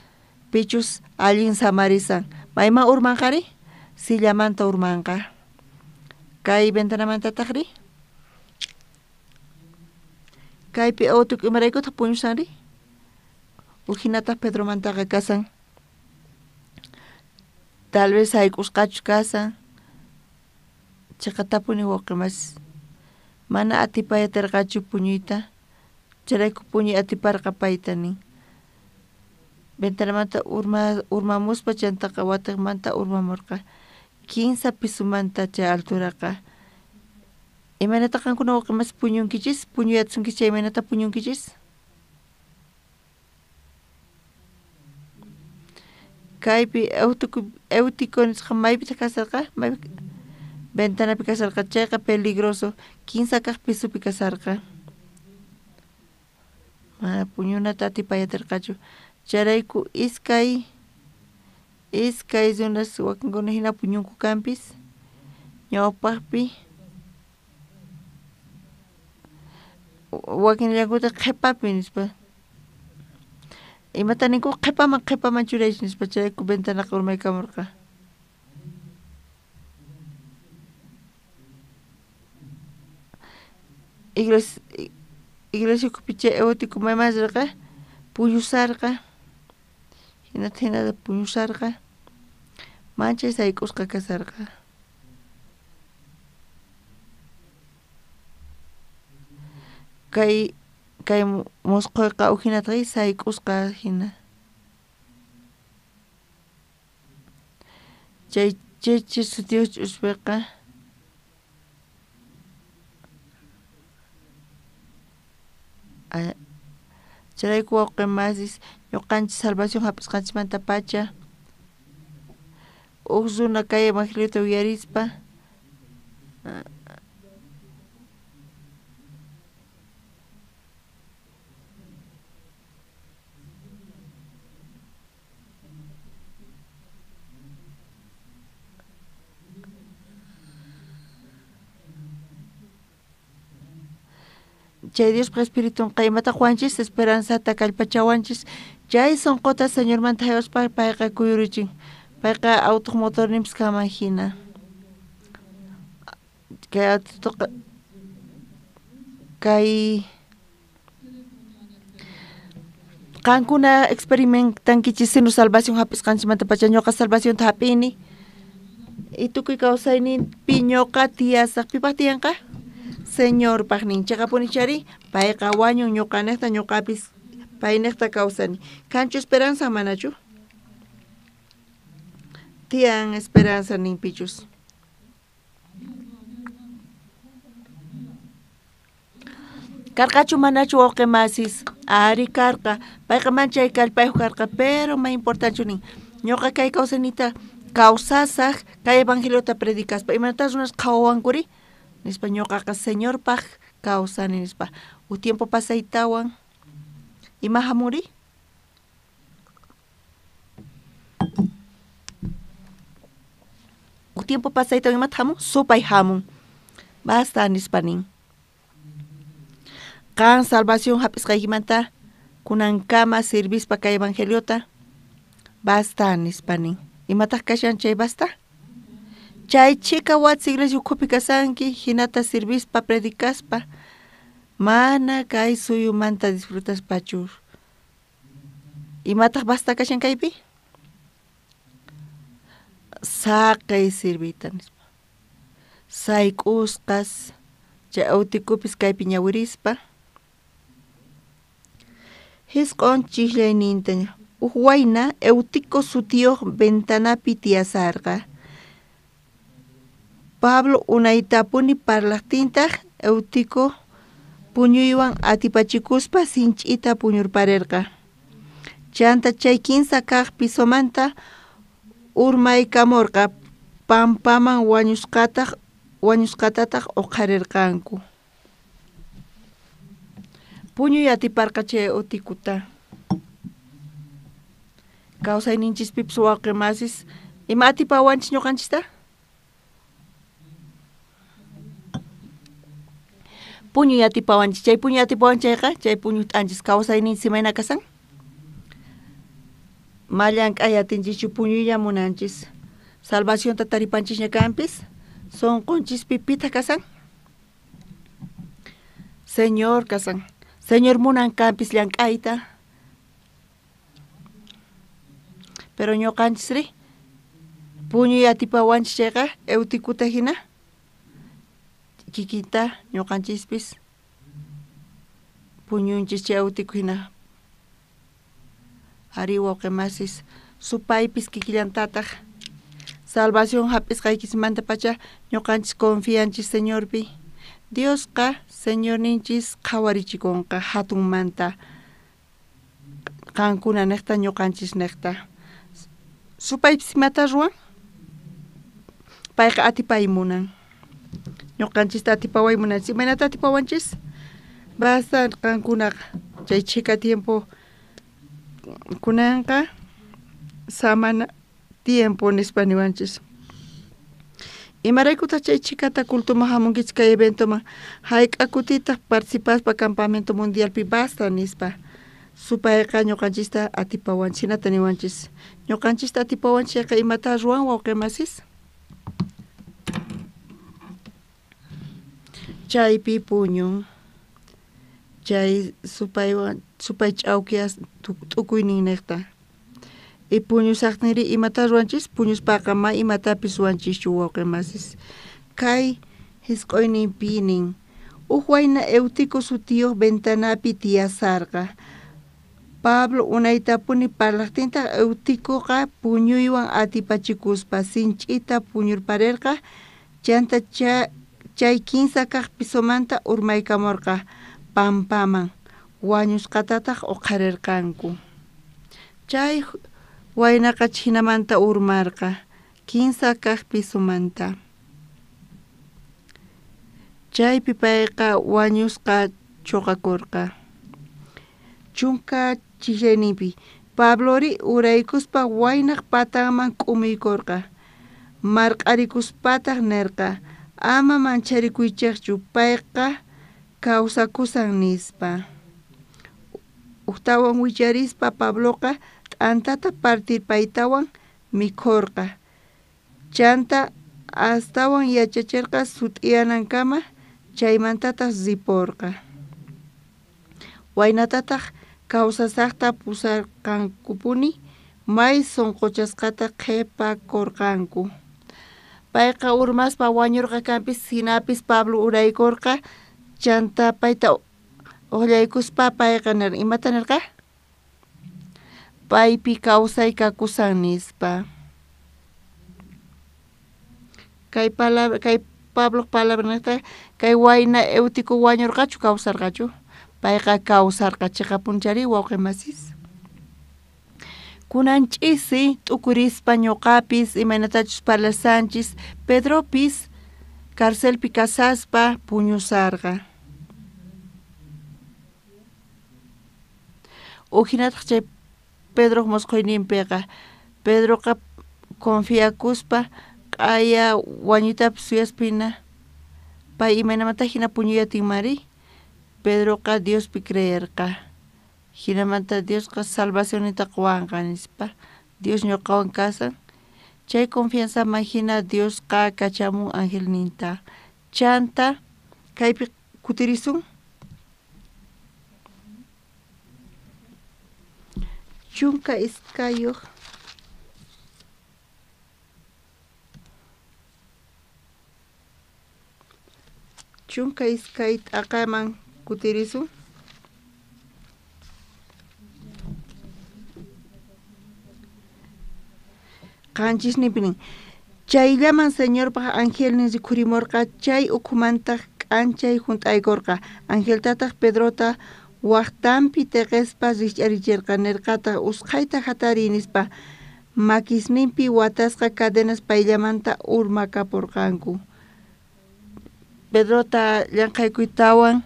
pichus allin samarisan. Mayman urmanqari? Sillamanta urmanqa. Kay ventanamantataqri? Kaypi Eutico imaraykutaq puñusanri? Ujinataq Pedromantaqa kasan. Tal vez sayk'usqachus kasan. Chiqatapuni wawqi masis. Mana atipayatirqachu puñuyta. Chayrayku puñuy atiparqa payta nin. Ventanamanta urmamuspa chantaqa watiqmanta urmamurqa. 15 pisomanta chay alturaqa. Imaynata qankuna wawqi masi puñunkichis? Puñuyatsunkichis chay imaynata puñunkichis? Kaypi Eutico nisqa maypitaq kasarqa? Maypi ventanapi kasarqa, chayqa peligroso. 15 kaq pisopi kasarqa. Mana puñunata atipayatirqachu. Chayrayku iskay runas wakinkuna hina puñunku kanpis ñawpaqpi, wakinllankutaq qhipapi nispa. Imata ninku qhipaman churaychis nispa, chayrayku ventanaqa urmaykamurqa. Iglesia ukhupi chay Eutico mayman rirqa? Puñusarqa. Hinata hinata puñusarqa. Manchay sayk'usqa kasarqa. Kay musqhuyqa ujinataq sayk'usqa hina. Chay cheche sutiyuq ch'uspiqa Chayrayku wawqi masis ñuqanchik salvación hap'isqanchikmanta pacha uj runa kay evangeliota uyarispa chay Diospaq Espiritunqa imataq qowanchis esperanzata kallpachawanchis chay sunquta Señormanta haywaspa payqa kuyurichin payqa autoq motorninpis kanman hina kay autoqa kay qankuna experimentankichis sino salvación hap'isqanchikmantapacha ñuqa salvacionta hap'ini y tukuy kawsayninpi ñuqa tiyasaq pipaq tiyanqa Señorpaq nin chaqapunichari payqa wañun ñuqaniqta ñuqapis payniqta kawsani kanchu esperanza manachu tiyan esperanza ninpichus karqachu manachu wawqi masis ari karqa payqa manchay kallpayuq karqa pero may importanchu nin ñuqa kay kawsaynita kawsasaq kay evangeliota predicaspa imanataq runas qhawawankuri nispa ñuqaqa Señorpaq kawsani nispa uj tiempo pasaytawan ima hamuri uj tiempo pasaytawan imata hamun supay hamun basta nispa nin qan salvación hap'isqaykimanta kunankama sirvispa kay evangeliota basta nispa nin imataq kashan chay basta chay chhika wasi iglesia ukhupi kasanki hinata sirvispa predicaspa mana kay suyumanta disfrutaspachu imataq basta kashan kaypi saqey sirviyta nispa sayk'usqas chay autikupis kaypi ñawirispa hisq'on chiqllayninta uj wayna Eutico sutiyuq ventanapi tiyasarqa Pablo unaytapuni parlaqtintaq Eutico puñuywan atipachikuspa sinch'ita puñurparirqa chanta chay kinsa kaq pisomanta urmaykamurqa pampaman wañusqatataq uqharirqanku puñuy atiparqa chay Euticuta kawsayninchispipis wawqi masis ima atipawanchis ñuqanchista puñuy atipawanchis chay puñuy atipawanchayqa chay puñuy t'anchis kawsayninchis imayna kasan ma llank'ay atinchischu puñuylla munanchis salvacionta taripanchisña kanpis sunqunchispi pitaq kasan Señor kasan Señor munan kanpis llank'ayta pero ñuqanchisri puñuy atipawanchis chayqa Euticuta hina kikinta ñuqanchispis puñunchis chay Eutico hina ari wawqi masis supaypis kikillantataq salvación hap'isqaykismantapacha ñuqanchis confianchis Señorpi Diosqa Señorninchis qhawarichikunqa hatunmanta qankuna niqta ñuqanchis niqta supaypis imata ruwan payqa atipay munan ñuqanchista atipaway munanchis imaynata atipawanchis basta qankunaqa chay chhika tiempo kunanqa samana tiempo nispa niwanchis imaraykutaq chay chhikata cultoman hamunkichik kay eventoman hayk'a kutitaq participaspa campamento mundialpi basta nispa supayqa ñuqanchista atipawanchis hinata niwanchis ñuqanchista atipawanchis chayqa imata ruwan wawqi masis chaypi puñun chay supaywan supay ch'awkiyas t'ukuynin niqta y puñusaqtinri imata ruwanchis puñuspaqa ma imatapis ruwanchischu wawqi masis kay hisq'uyninpi nin uj wayna Eutico sutiyuq ventanapi tiyasarqa Pablo unaytapuni parlaqtintaq Euticoqa puñuywan atipachikuspa sinch'ita puñurparirqa chanta chay kinsa kaq pisomanta urmaykamurqa pampaman Wañusqatataq uqharirqanku. Chay waynaqa chinamanta urmarqa, 15 kaq pisomanta. Chaypi payqa wañusqa chuqakurqa. 12 Pablori uraykuspa waynaq patanman k'umuykurqa. Marq'arikuspataq nirqa, ama mancharikuychikchu, payqa kawsakusan nispa. Ujtawan wicharispa Pabloqa t'antata partirpaytawan mikhurqa. Chanta astawan yachachirqa sut'iyanankama, chaymantataq riporqa. Waynatataq kawsasaqta pusarqankupuni, may sunquchasqata qhipakurqanku. Payqa urmaspa wañurqa kanpis, hinapis Pablo uraykurqa, chanta payta uqllaykuspa payqa nirqa, imata nirqa? Paypi kawsay kakusan nispa. Kay palabra, kay Pabloq palabra niqta, kay wayna Eutico wañurqachu kawsarqachu? Payqa kawsarqa chiqapunchari wawqi masis. Kunan ch'isi t'ukurispa ñuqapis imaynatachus parlasanchis, Pedropis carcelpi kasaspa puñusarqa. Ujinataq chay Pedroq musqhuyninpiqa, Pedroqa confiakuspa q'aya wañuytapis suyaspina, pay imaynamanta hina puñuyatinmari, Pedroqa Diospi creerqa. Hinamanta Diosqa salvacionninta quwanqa nispa, Dios ñuqawan kasan. Chay confianzaman hina Diosqa kachamun angelninta. Chanta kaypi kutirisun. 12 12 t'aqaman kutirisun. 7 Chayllaman Señorpaq angelnin rikhurimurqa, chay ukhumantaq k'anchay junt'aykurqa. Angeltataq Pedrota waqtanpi teqespa rikch'arichirqa, nirqataq usqhayta hatariy nispa. Makisninpi watasqa cadenas payllamanta urmakapurqanku. Pedrota llanqhaykuytawan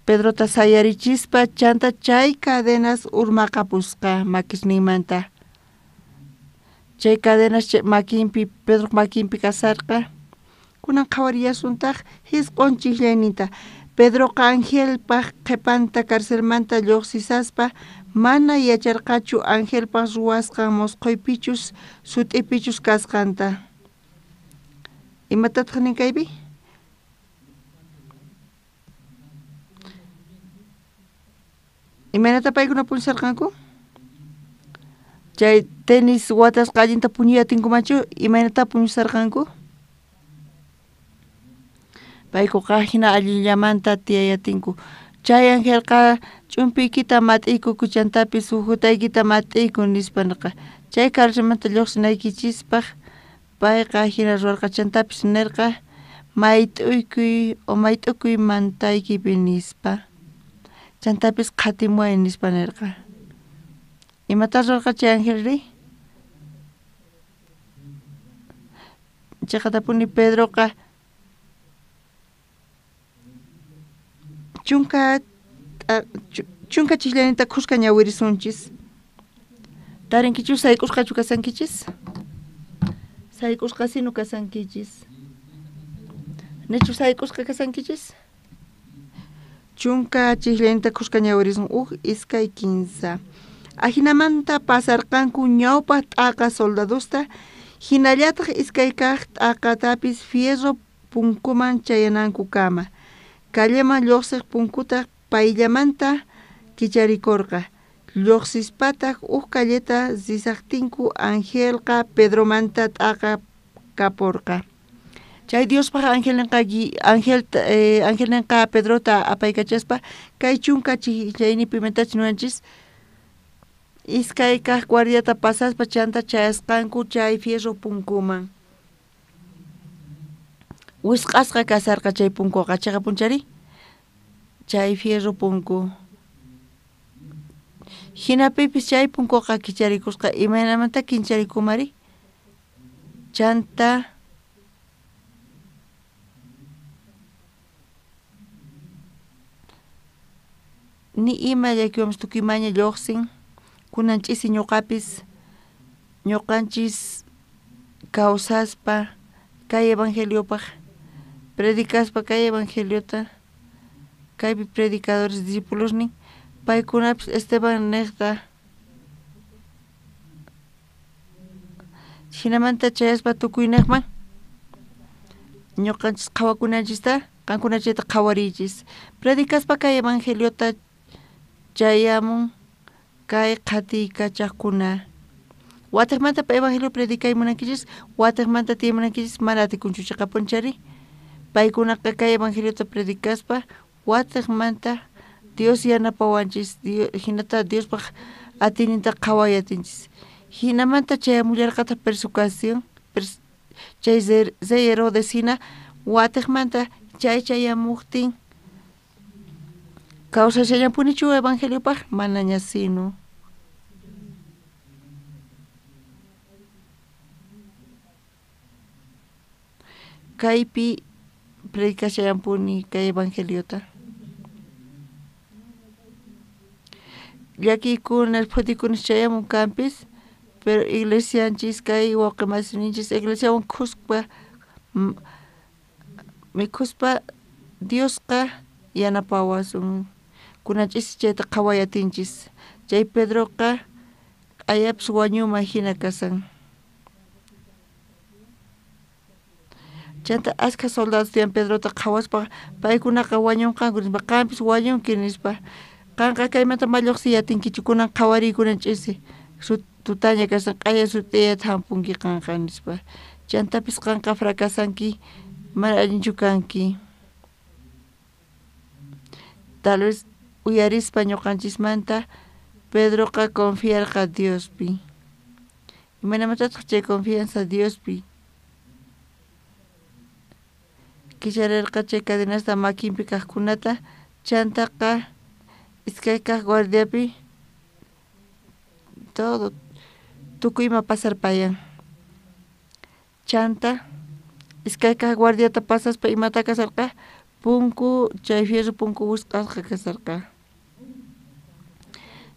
Pedrota sayarichispa chanta chay cadenas urmaqapusqa makisninmanta. Chay cadenas makinpi Pedroq makinpi kasarqa. Kunan qhawarillasuntaq 9 chijllayninta. Pedroqa angelpaq qhipanta carcelmanta lluqsisaspa mana yacharqachu angelpaq ruwasqan musqhuypichus sut'ipichus kasqanta. Imatataq nin kaypi? Imaynata paykuna puñusarqanku? Chay tenis watasqa allinta puñuyatinkumanchu, imaynata puñusarqanku? Paykuqa hina allillamanta tiyayatinku. Chay angelqa ch'umpiykita mat'iyku, kuchantapis hujutaykita mat'iyku nispa nirqa. Chay carcelmanta lluqsinaykichispaq payqa hina ruwarqa, chantapis nirqa mayt'uykuy o mayt'ukuy mantaykipi nispa. Chantapis qhatimuway nispa nirqa. Imata ruwarqa chay angelri? Chiqatapuni Pedroqa 10 chijllanita khuska ñawirisunchis. Tarinkichus sayk'usqachu kasankichis? Sayk'usqasinu kasankichis. Nichu sayk'usqa kasankichis? 10 chijllanita khuska ñawirisun. 1, 2, 15. Ajinamanta pasarqanku ñawpaq t'aqa soldadosta, hinallataq 2 kaq t'aqatapis fierro punkuman chayanankukama. Calleman lluqsiq punkutaq payllamanta kicharikurqa. Lluqsispataq uj calleta risaqtinku angelqa Pedromanta t'aqa kapurqa. Chay Diospaq angelninqa angelninqa Pedrota apaykachaspa kay 10 chijllayninpi imatachus niwanchis, 2 kaq guardiata pasaspa chanta chayasqanku chay fierro punkuman. Wisq'asqa kasarqa chay punkuqa, chiqapunchari? Chay fierro punku. Hinapipis chay punkuqa kicharikusqa imaynamanta kincharikumari chanta ni ima llakiwanpis tukuymaña lluqsin kunan ch'isi ñuqapis ñuqanchis kawsaspa kay evangeliopaq predicaspa kay evangeliota kaypi predicadores discipulosnin paykunapis Esteban niqta hinamanta chayaspa tukuyniqman ñuqanchis qhawakunanchista qankuna chayta qhawariychis predicaspa kay evangeliota chayamun kay qhatiykachaqkuna watiqmanta evangelio predicay munankichis watiqmanta tiyay munankichis mana atikunchu chiqapunchari paykunaqa kay evangeliota predicaspa watiqmanta Dios yanapawanchis hinata Diospaq atiyninta qhaway atinchis hinamanta chayamullarqataq persecución chay rey Herodes hina watiqmanta chay chayamuqtin kawsashallanpunichu evangeliopaq manaña sino kaypi predicashallanpuni kay evangeliota llakiykunas phutikunas chayamun kanpis pero iglesianchis kay wawqimasinchis iglesiawan khuspa mikhuspa Diosqa yanapawasun kunan ch'isi chayta qhaway atinchis chay Pedroqa q'ayapis wañuman hina kasan chanta askha soldados tiyan Pedrota qhawaspa paykunaqa wañunqanku nispa qanpis wañunki nispa qanqa kaymanta ma lluqsiy atinkichu kunan qhawariy kunan ch'isi tutaña kasan q'aya sut'iyata hampunki qanqa nispa chantapis qanqa fracasanki mana allinchu kanki tal vez uyarispa ñuqanchismanta Pedroqa confiarqa Diospi imaynamantataq chay confianza Diospi kicharerqa chay cadenasta makinpi kaqkunata chantaqa iskay kaq guardiapi todo tukuy ima pasarpayan chanta iskay kaq guardiata pasaspa imata kasarqa punku chay fierro punku wisq'asqa kasarqa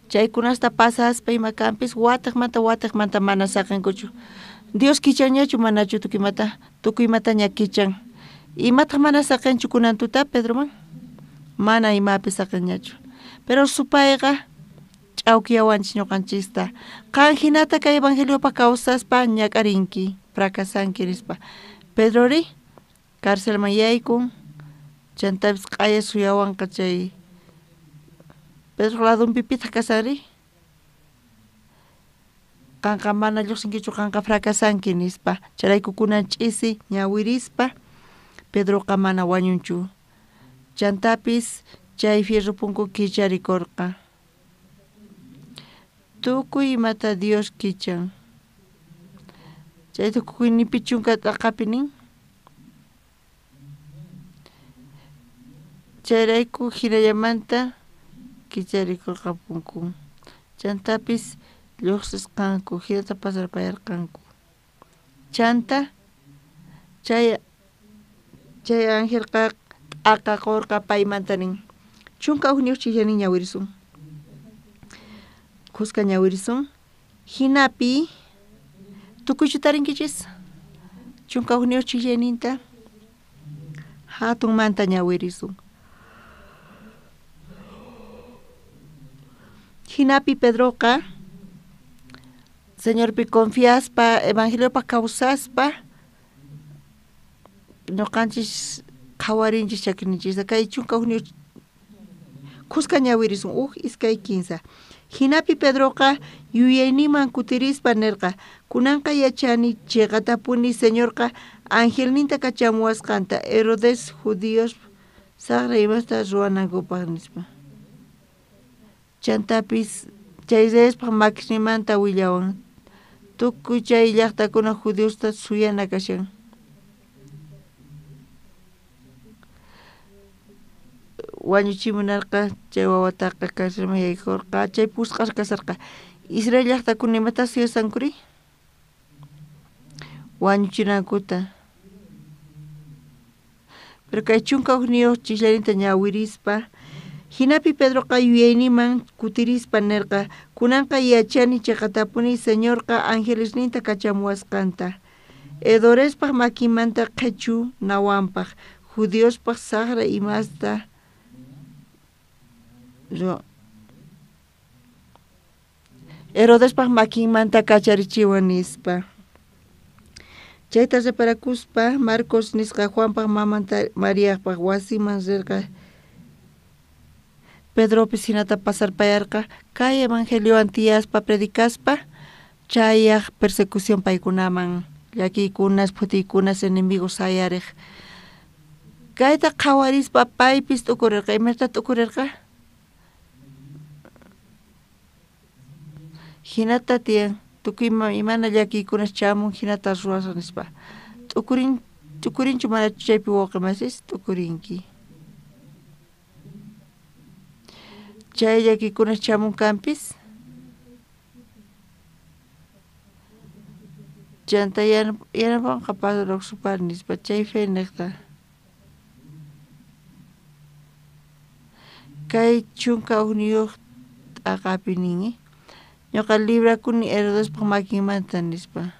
chaykunasta pasaspa ima kanpis watiqmanta mana saqinkuchu Dios kichanñachu manachu tukuy imataña kichan imataq mana saqinchu kunan tuta Pedroman mana imapis saqinñachu pero supayqa ch'awkiyawanchis ñuqanchista qan hinata kay evangeliopaq kawsaspa ñak'arinki fracasanki nispa Pedrori carcelman yaykun chantapis q'aya suyawanqa chay Pedro ladunpi pitaq kasanri qanqa mana lluqsinkichu qanqa fracasanki nispa chayrayku kunan ch'isi ñawirispa Pedroqa mana wañunchu chantapis chay fierro punku kicharikurqa tukuy imata Dios kichan chay tukuyninpi chunka t'aqapi nin chayrayku hinallamanta kicharikurqa punku chantapis lluqsisqanku hinata pasarpayarqanku chanta chay angelqa t'aqaqurqa paymanta nin 11 ch'illani ñawirisun khuska ñawirisun hinapi tukuychu tarinkichis 11 ch'illaninta hatunmanta ñawirisun hinapi Pedroqa Señorpi confiaspa evangeliopaq kawsaspa ñuqanchis qhawarinchis chakininchista kay 11 khuska ñawirisun 1 2 3 hinapi Pedroqa yuyayninman kutirispa nirqa kunanqa yachani chiqatapuni Señorqa angelninta kachamuwasqanta Herodes judíos saqra imasta ruwanankupaq nispa chantapis chay reyespaq makisninmanta willawan tukuy chay llaqtakuna judiosta suyana kashan Wañuchimunarqa chay wawataqa carcelman yaykorqa chay pusqas kasarqa. Israel llaqtakuna imata suyasankuri? Wañuchinankuta. Pero kay 11 chillarinta ñawirispa hinapi Pedroqa yuyayninman kutirispa nerqa kunanqa yachani chiqatapuni Señorqa angelesninta kachamuwasqanta. Herodespaj makinmanta qhichunawanpaj judiospaj saqra imasta Herodespaj makinmanta kacharichiwan nispa. Chayta reparakuspa Marcos nisqa Juanpaj mamanta Mariapaj wasiman rirqa. Pedropis hinata pasarpayarqa kay evangeliowan tiyaspa predicaspa chayaq persecución paykunaman llakiykunas phutiykunas enemigos sayariq. Kayta qhawarispa paypis t'ukurirqa. Imata t'ukurirqa? Hinata tiyan tukuy imana llakiykunas chamun hinata ruwasaq nispa. T'ukurinchu manachu chaypi wawqi masis? T'ukurinki. Chay llakiykunas chamun kanpis? Chanta yanapanqa Padre nispa chay fe niqta. Kay 11 t'aqapi nin ñuqa librakuni Herodespaj makinmanta nispa.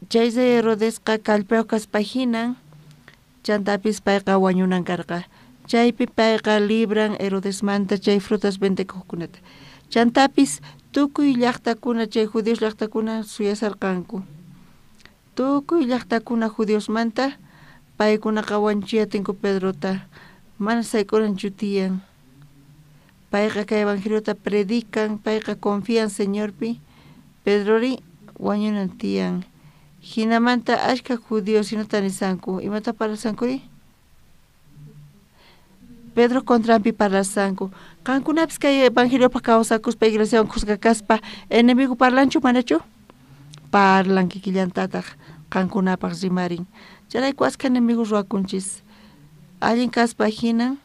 Chay rey Herodesqa kallpayuq kaspa hinan chantapis payqa wañunan karqa. Chaypi payqa libran Herodesmanta chay frutas vendekuqkunata. Chantapis tukuy llaqtakuna chay judíos llaqtakuna suyasarqanku. Tukuy llaqtakuna judiosmanta paykunaqa wañuchiyatinku Pedrota. Mana sayk'uranchu tiyan. Payqa kay evangeliota predican, payqa confían Señorpi. Pedrori wañunan tiyan. Hinamanta achka judíos hinata nisanku. Imata parlasankuri? Pedro contranpi parlasanku. Qankunapis kay evangeliopaj kawsakuspa iglesiawan khuska kaspa enemigo parlanchu manachu? Parlan kikillantataq qankunapaj rimarin. Chayrayku achka enemigo ruwakunchis. Allin kaspa hinan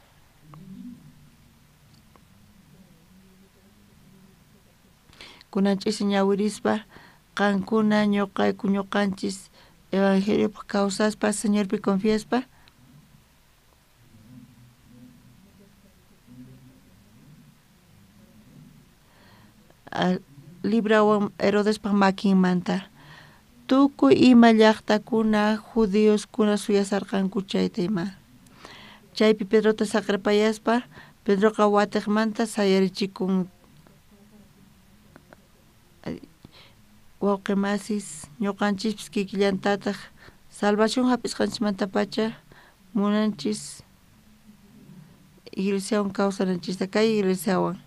kunan ch'isi ñawirispa qankuna ñuqayku ñuqanchis evangeliopaj kawsaspa Señorpi confiaspa librawan Herodespaj makinmanta. Tukuy ima llaqtakuna judioskuna suyasarqanku chayta ima. Chaypi Pedrota saqerpayaspa Pedroqa watiqmanta sayarichikun. Wawqi masis ñuqanchispis kikillantataq salvación hap'isqanchismantapacha munanchis iglesiawan kawsananchista kay iglesiawan.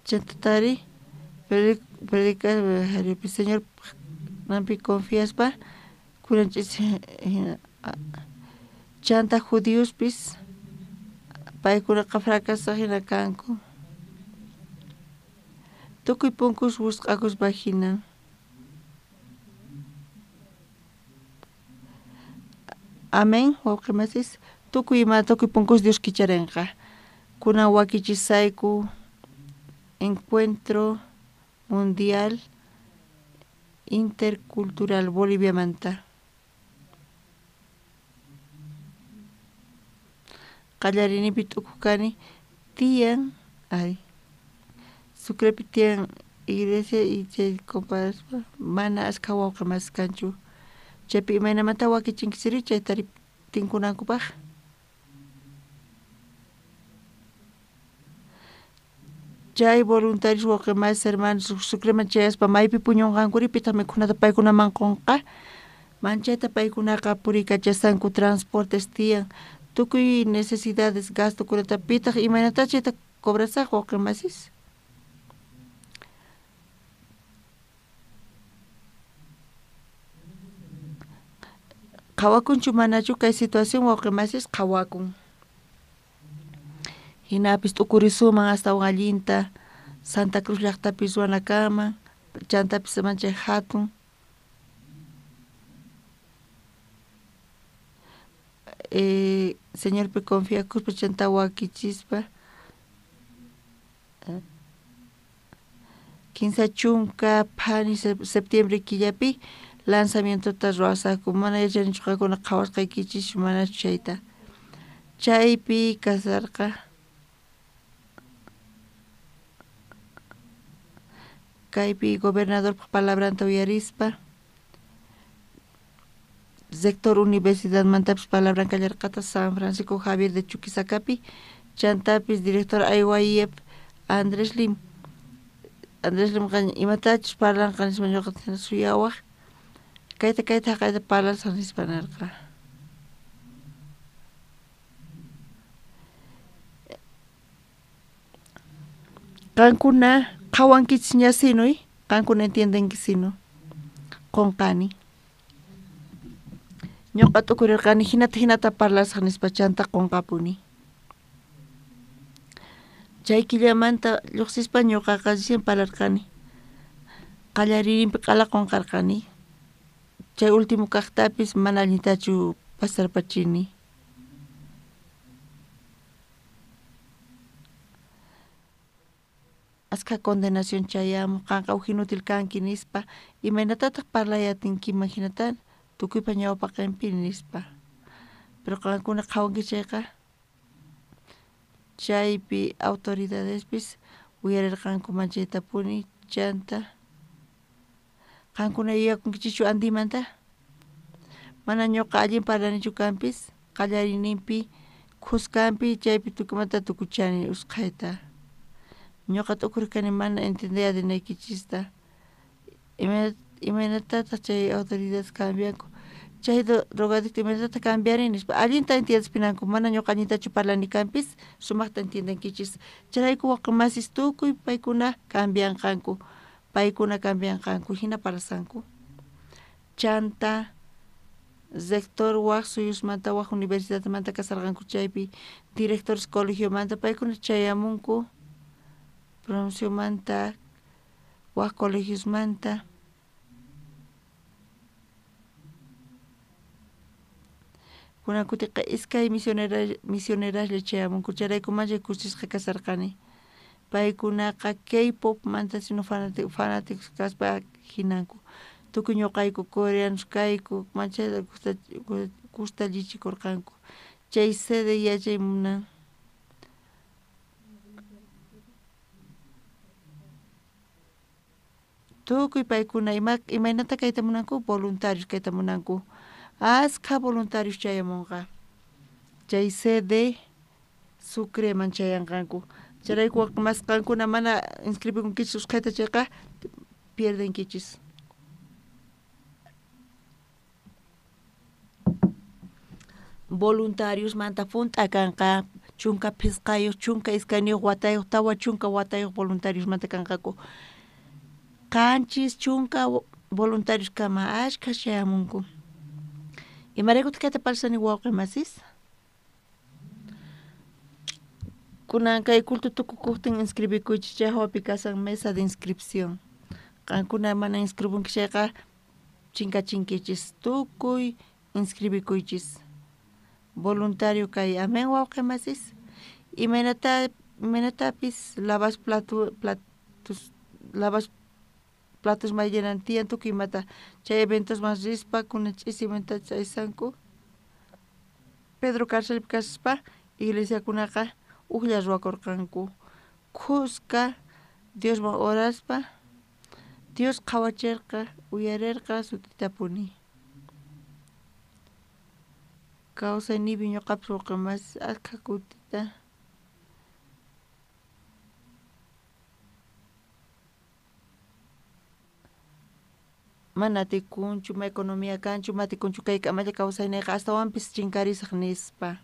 Chantatari predica Señor nampi confiaspa kunanchis hina chanta judiospis paykunaqa fracasaq hina kanku. Tukuy punkus wisq'akuspa hinan. Amén, wawqi masis. Tukuy ima tukuy punkus Dios kicharinqa. Kunan wakichisayku encuentro mundial intercultural Boliviamanta. Qallarinipi t'ukuq kani tiyan ay Sucrepi tiyan iglesia y chay comparaspa mana achka wawqi masis kanchu. Chaypi imaynamanta wakichinkisiri chayta tinkunankupaq? Chay voluntarios wawqi masis hermanos Sucreman chayaspa maypi puñunqankuri pitaq mikhunata paykunaman qunqa? Manchayta paykunaqa puriykachasanku transportes tiyan tukuy necesidades gastokunata pitaq imaynata chayta cobrasaq wawqi masis? Qhawakunchu manachu kay situación wawqi masis? Qhawakun. Hinapis t'ukurisuman astawan allinta Santa Cruz llaqtapi ruwanakaman chantapis manchay hatun. Señorpi confiakuspa chanta wakichispa 30 phani septiembre killapi lanzamientota ruwasaqku mana yachanichu qankuna qhawasqaykichis manachu chayta chaypi kasarqa kaypi gobernadorpaq palabranta uyarispa rector universidadmantapis palabran kallarqata San Francisco Javier de Chuquisacapi chantapis director IYF Andrés Lim Andrés Limqa imatachus parlanqa nispa ñuqa suyawaq kayta kayta haqayta parlasaq nispa nerqa qankuna qhawankichis ña sinuy qankuna entiendenki sinu qunqani ñuqa t'ukurirqani hinata hinata parlasaq nispa chanta qunqapuni chay killamanta lluqsispa ñuqaqa recién parlarqani qallaririnpi q'ala qunqarqani chay último kaqtapis mana allintachu pasarpachini askha condenación chayamuq qanqa uj inútil kanki nispa imaynatataq parlay atinkiman hinata tukuypa ñawpaqinpi nispa pero qankuna qhawanki chayqa chaypi autoridadespis uyarirqanku manchaytapuni chanta qankuna yuyakunkichikchu Andimanta mana ñuqa allin parlanichu kanpis qallariyninpi khuskanpi chaypi tukuymanta tukuchani usqhayta ñuqa t'ukurkani mana entiendey atinaykichista imaynatataq chay autoridades cambianku chay drogadicto imaynatataq cambiarin nispa allinta entiendespinanku mana ñuqa allintachu parlani kanpis sumaqta entiendenkichis chayrayku waqi masis tukuy paykuna cambianqanku paykuna cambianqanku hina parlasanku chanta rector waq suyusmanta waq universidadmanta kasarqanku chaypi directores colegiomanta paykuna chayamunku promocionmanta waq colegiosmanta kunan kutiqa iskay misioneraslla chayamunku chayrayku manchay kusisqa kasarqani paykunaqa K-popmanta sino fanáticos kaspa hinanku tukuy ñuqayku coreanos kayku manchayta gustallichikurqanku chay sede yachay munan tukuy paykuna imaynata kayta munanku voluntarios kayta munanku askha voluntarios chayamunqa chay sede Sucreman chayanqanku chayrayku mas qankuna mana inscribikunkichis usqhayta chayqa pierdenkichis voluntariosmanta junt'a kanqa 15 12 watayuq 40 watayuq voluntariosmanta kanqaku 70 voluntarios kama ashkha chayamunku imaraykutaq kayta parlasani wawqi masis kunan kay culto tukukuqtin inscribikuychis chay hawapi kasan mesa de inscripción qankuna mana inscribunki chayqa chinkachinkichis tukuy inscribikuychis voluntario kay amén wawqi masis imaynatapis lavas platos platos mayllanan tiyan tukuy imata chay eventosman rispa kunan ch'isimanta chaysanku Pedro carcelpi kaspa iglesiakunaqa ujlla ruwakurqanku khuska Diosman oraspa Dios qhawachirqa uyarerqa sutitapuni kawsayniypi ñuqapis wawqi masis askha kutita mana atikunchu ma economía kanchu ma atikunchu kay k'amalla kawsayniyqa astawanpis chinkarisaq nispa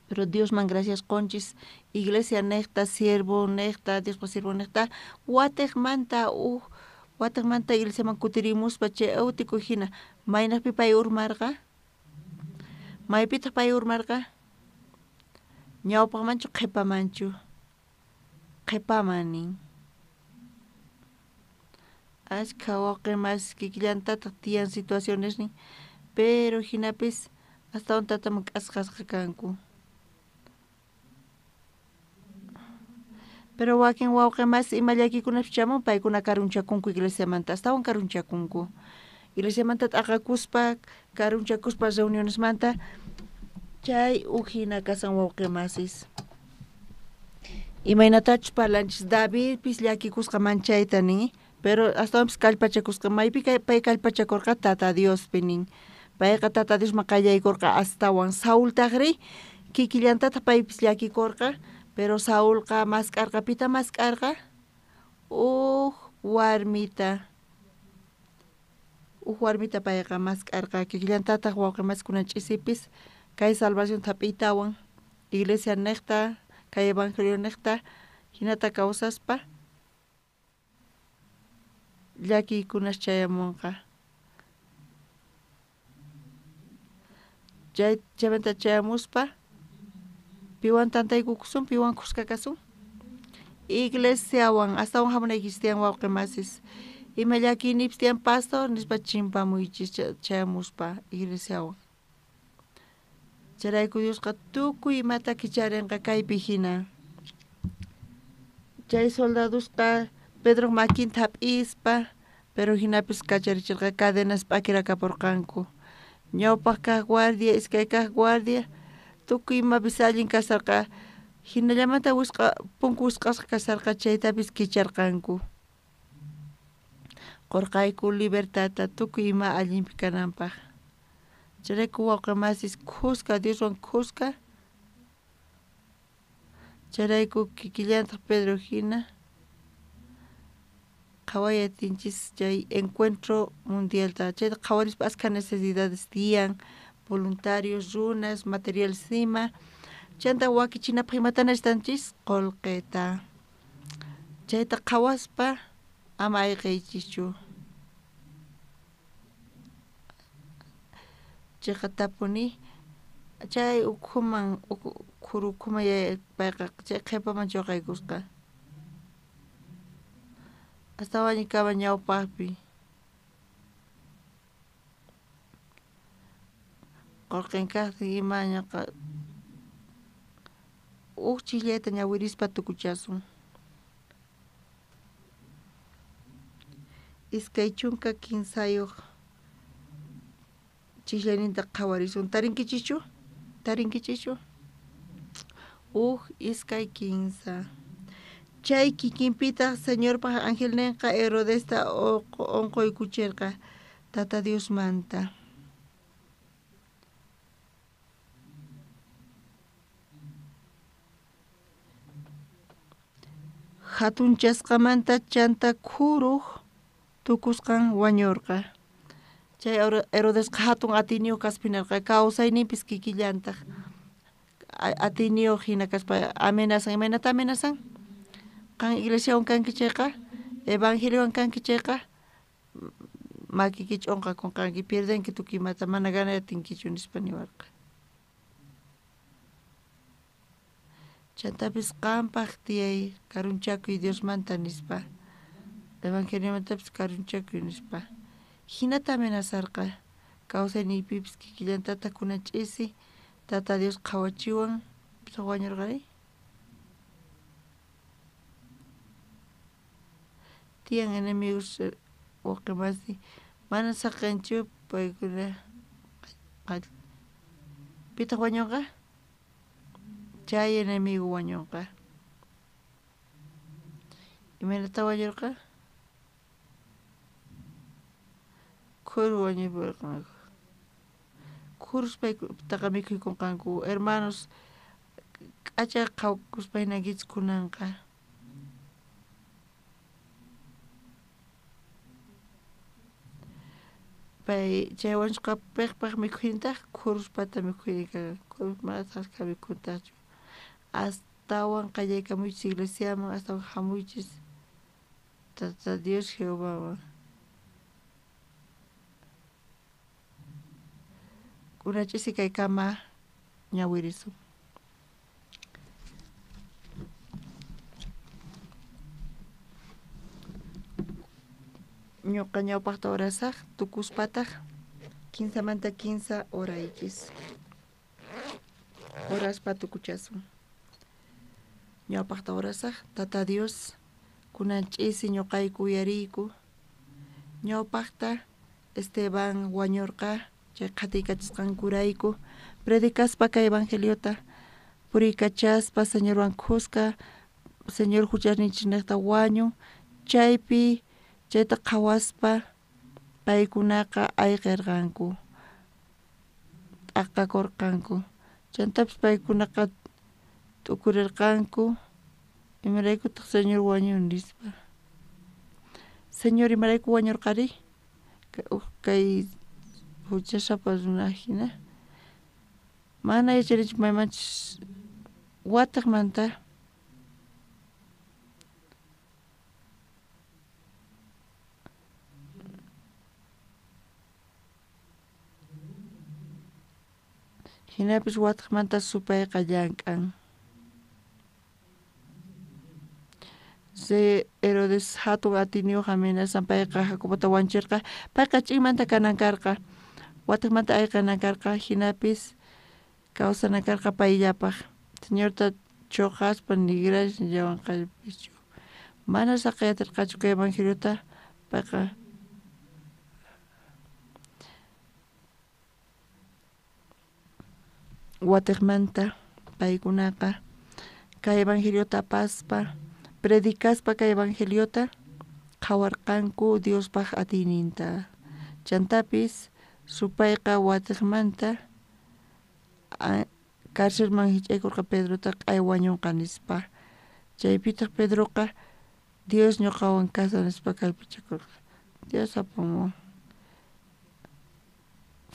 pero Diosman gracias qonchis iglesia niqta siervo niqta Diospa siervo niqta watiqmanta uj watiqmanta iglesiaman kutirimuspa chay Eutico hina maynaqpi pay urmarqa maypitaq pay urmarqa ñawpaqmanchu qhipamanchu qhipaman nin askha wawqi masis kikillantataq tiyan situacionesnin pero hinapis Astawan tataman k'asqasqa kanku. Pero wakin wawqi masi ima llakikunapis chamun paykuna karunchakunku iglesiamanta, astawan karunchakunku. Iglesiamanta t'aqakuspa, karunchakuspa reunionesmanta, chay ujina kasan wawqi masis. Imaynatachus parlanchis Davidpis llakikusqa manchayta nin, pero astawanpis kallpachakusqa, maypi pay kallpachakurqa Tata Diospi nin. Payqa Tata Diosman qallaykurqa astawan. Saultajri kikillantataq paypis llakikurqa, pero Saulqa mask'arqa, pita mask'arqa? Uj warmita. Uj warmita payqa mask'arqa, kikillantataq wawqi masikuna ch'isipis kay salvación hap'iytawan, iglesia niqta, kay evangelio niqta, hinata kawsaspa llakiykunas chayamunqa. Chay chaymanta chayamuspa piwan tantaykukusun, piwan khuska kasun? Iglesiawan, astawan hamunaykichis tiyan wawqi masis. Ima llakiynipis tiyan pastor nispa chimpamuychis chayamuspa iglesiawan. Chayrayku Diosqa tukuy imata kicharinqa kaypi hina. Chay soldadosqa Pedroq makinta hap'ispa, pero hinapis kacharichirqa cadenas p'akirakaporqanku. Ñawpaq kaq guardia, iskay kaq guardia, tukuy imapis allin kasarqa, hinallamanta wisq'a punku wisq'asqa kasarqa chaytapis kicharqanku. Qorqayku libertadta tukuy ima allinpi kananpaq. Chayrayku wawqi masis khuska Dioswan khuska. Chayrayku kikillantaq Pedro hina qhaway atinchis chay encuentro mundialta. Chayta qhawarispa askha necesidades tiyan, voluntarios, runas, materiales ima. Chanta wakichinapaq imata necesitanchis? Qullqita. Chayta qhawaspa ama ayqiychischu. Chiqatapuni chay ukhuman khuru ukhuman payqa chay qhipaman chuqaykusqa. Astawan kama ñawpaqpi. Qullqin kaqtin ima ñaqa uj chillayta ñawirispa tukuchasun. 23 chillayninta qhawarisun. Tarinkichischu? Tarinkichischu? 1, 2, 3. Chay kikinpitaq Señorpaq angelninqa Herodesta unquykuchirqa Tata Diosmanta. Hatunchasqamanta chanta khuruq tukusqan wañurqa. Chay Herodesqa hatun atiyniyuq kaspa hinarqa, kawsayninpis kikillantaq atiyniyuq hina kaspa amenazan. Imaynata amenazan? Qan iglesiawan kanki chayqa, evangeliowan kanki chayqa, makiyki ch'unqakunqanki, pierdenki tukuy imata, mana ganay atinkichu nispa niwarqa. Chantapis qampaq tiyay karunchakuy Diosmanta nispa, evangeliomantapis karunchakuy nispa. Hinata amenazarqa, kawsayniypipis kikillantataq kunan ch'isi, Tata Dios qhawachiwan, wañurqari. Tiyan enemigos wawqi masi, mana saqinchu paykuna. Pitaq wañunqa? Chay enemigo wañunqa. Imaynata wañurqa? Khuru wañupurqanku. Khurus paytaqa mikhuykunqanku. Hermanos, k'acha qhawakuspa hinankichis kunanqa. Pay chay wañusqa piqpaq mikhuyntaq khuruspata mikhuynin karqa. Khurus mana askha mikhuntaqchu. Astawan qallaykamuychis iglesiaman, astawan hamuychis Tata Dios Jehovawan. Kuna ch'isi kaykama ñawirisun. Ñuqa ñawpaqta orasaq, tukuspataq Kinsamanta kinsa oraychis. Oraspa tukuchasun. Ñawpaqta orasaj, Tata Dios, kunan ch'isi ñuqayku uyariyku. Ñawpaqta Esteban wañurqa chay qhatiykachisqankurayku predicaspa kay evangeliota puriykachaspa Señorwan khuska Señor huchasninchiknejta wañun chaypi chayta qhawaspa paykunaqa ayqirqanku t'aqakurqanku chantapis paykunaqa t'ukurirqanku imaraykutaq Señor wañun nispa. Señor imarayku wañurqari kay huchasapa runa hina mana yacharichu maymanchus watiqmanta hinapis watiqmanta supayqa llank'an. Rey Herodes hatun atiyniyuq amenazan payqa Jacobota wanchirqa, payqa ch'inmanta kanan karqa, watiqmanta ayqanan karqa, hinapis kawsanan karqa payllapaq. Señorta chuqaspa nigrallawanqapischu. Mana saqayatirqachu kay evangeliota, payqa watiqmanta paykunaqa kay evangeliota apaspa predicaspa kay evangeliota qhawarqanku Diospaq atiyninta. Chantapis supayqa watiqmanta carcelman hich'aykurqa Pedrota q'ay wañunqa nispa. Chaypitaq Pedroqa Dios ñuqawan kashan nispa kallpachakurqa. Dios apamuwan.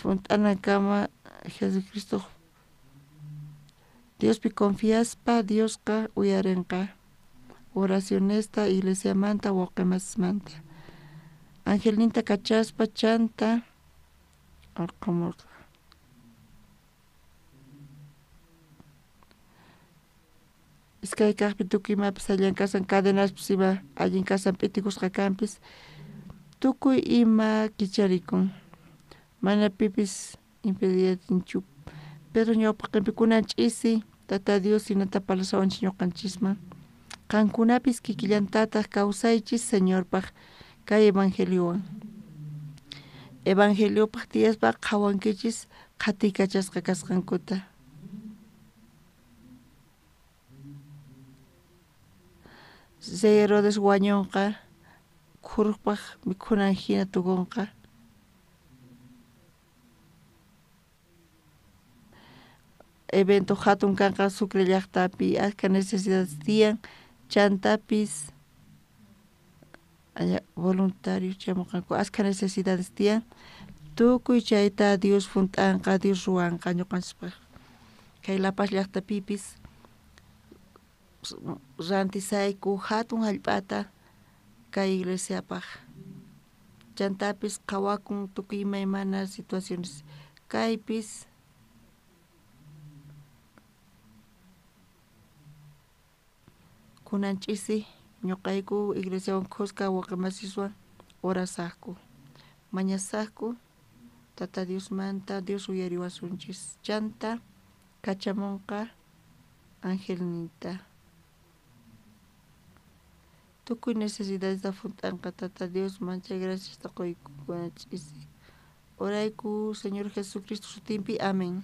Junt'anakama Jesucristo Diospi confiaspa Diosqa uyarinqa oracionesta iglesiamanta wawqimasmanta. Angelninta kachaspa chanta orqhamurqa. Iskay kaqpi tukuy imapis allin kasan cadenaspis ima allin kasan p'itikusqa kanpis tukuy ima kicharikun mana pipis impediyatinchu. Pedro ñawpaqinpi kunan ch'isi Tata Dios hinata parlasawanchis ñuqanchisman. Qankunapis kikillantataq kawsaychis Señorpaq kay evangeliowan. Evangeliopaq tiyaspa qhawankichis qhatiykachasqa kasqankuta. Rey Herodes wañunqa khurpaq mikhunan hina tukunqa. Evento hatun kanqa Sucre llaqtapi achka necesidades tiyan chantapis voluntarios chamuqanku achka necesidades tiyan tukuy chayta Dios junt'anqa Dios ruwanqa ñuqanchispaq. Kay La Paz llaqtapipis rantisayku hatun hallp'ata kay iglesiapaq chantapis qhawakun tukuy imaymana situaciones kaypis kunan ch'isi ñuqayku iglesiawan khuska wawqimasiswan orasaqku mañasaqku Tata Diosmanta Dios uyariwasunchis chanta kachamunqa angelninta tukuy necesidadesta junt'anqa Tata Dios manchay graciasta qoyku kunan ch'isi orayku Señor Jesucristo sutinpi amén.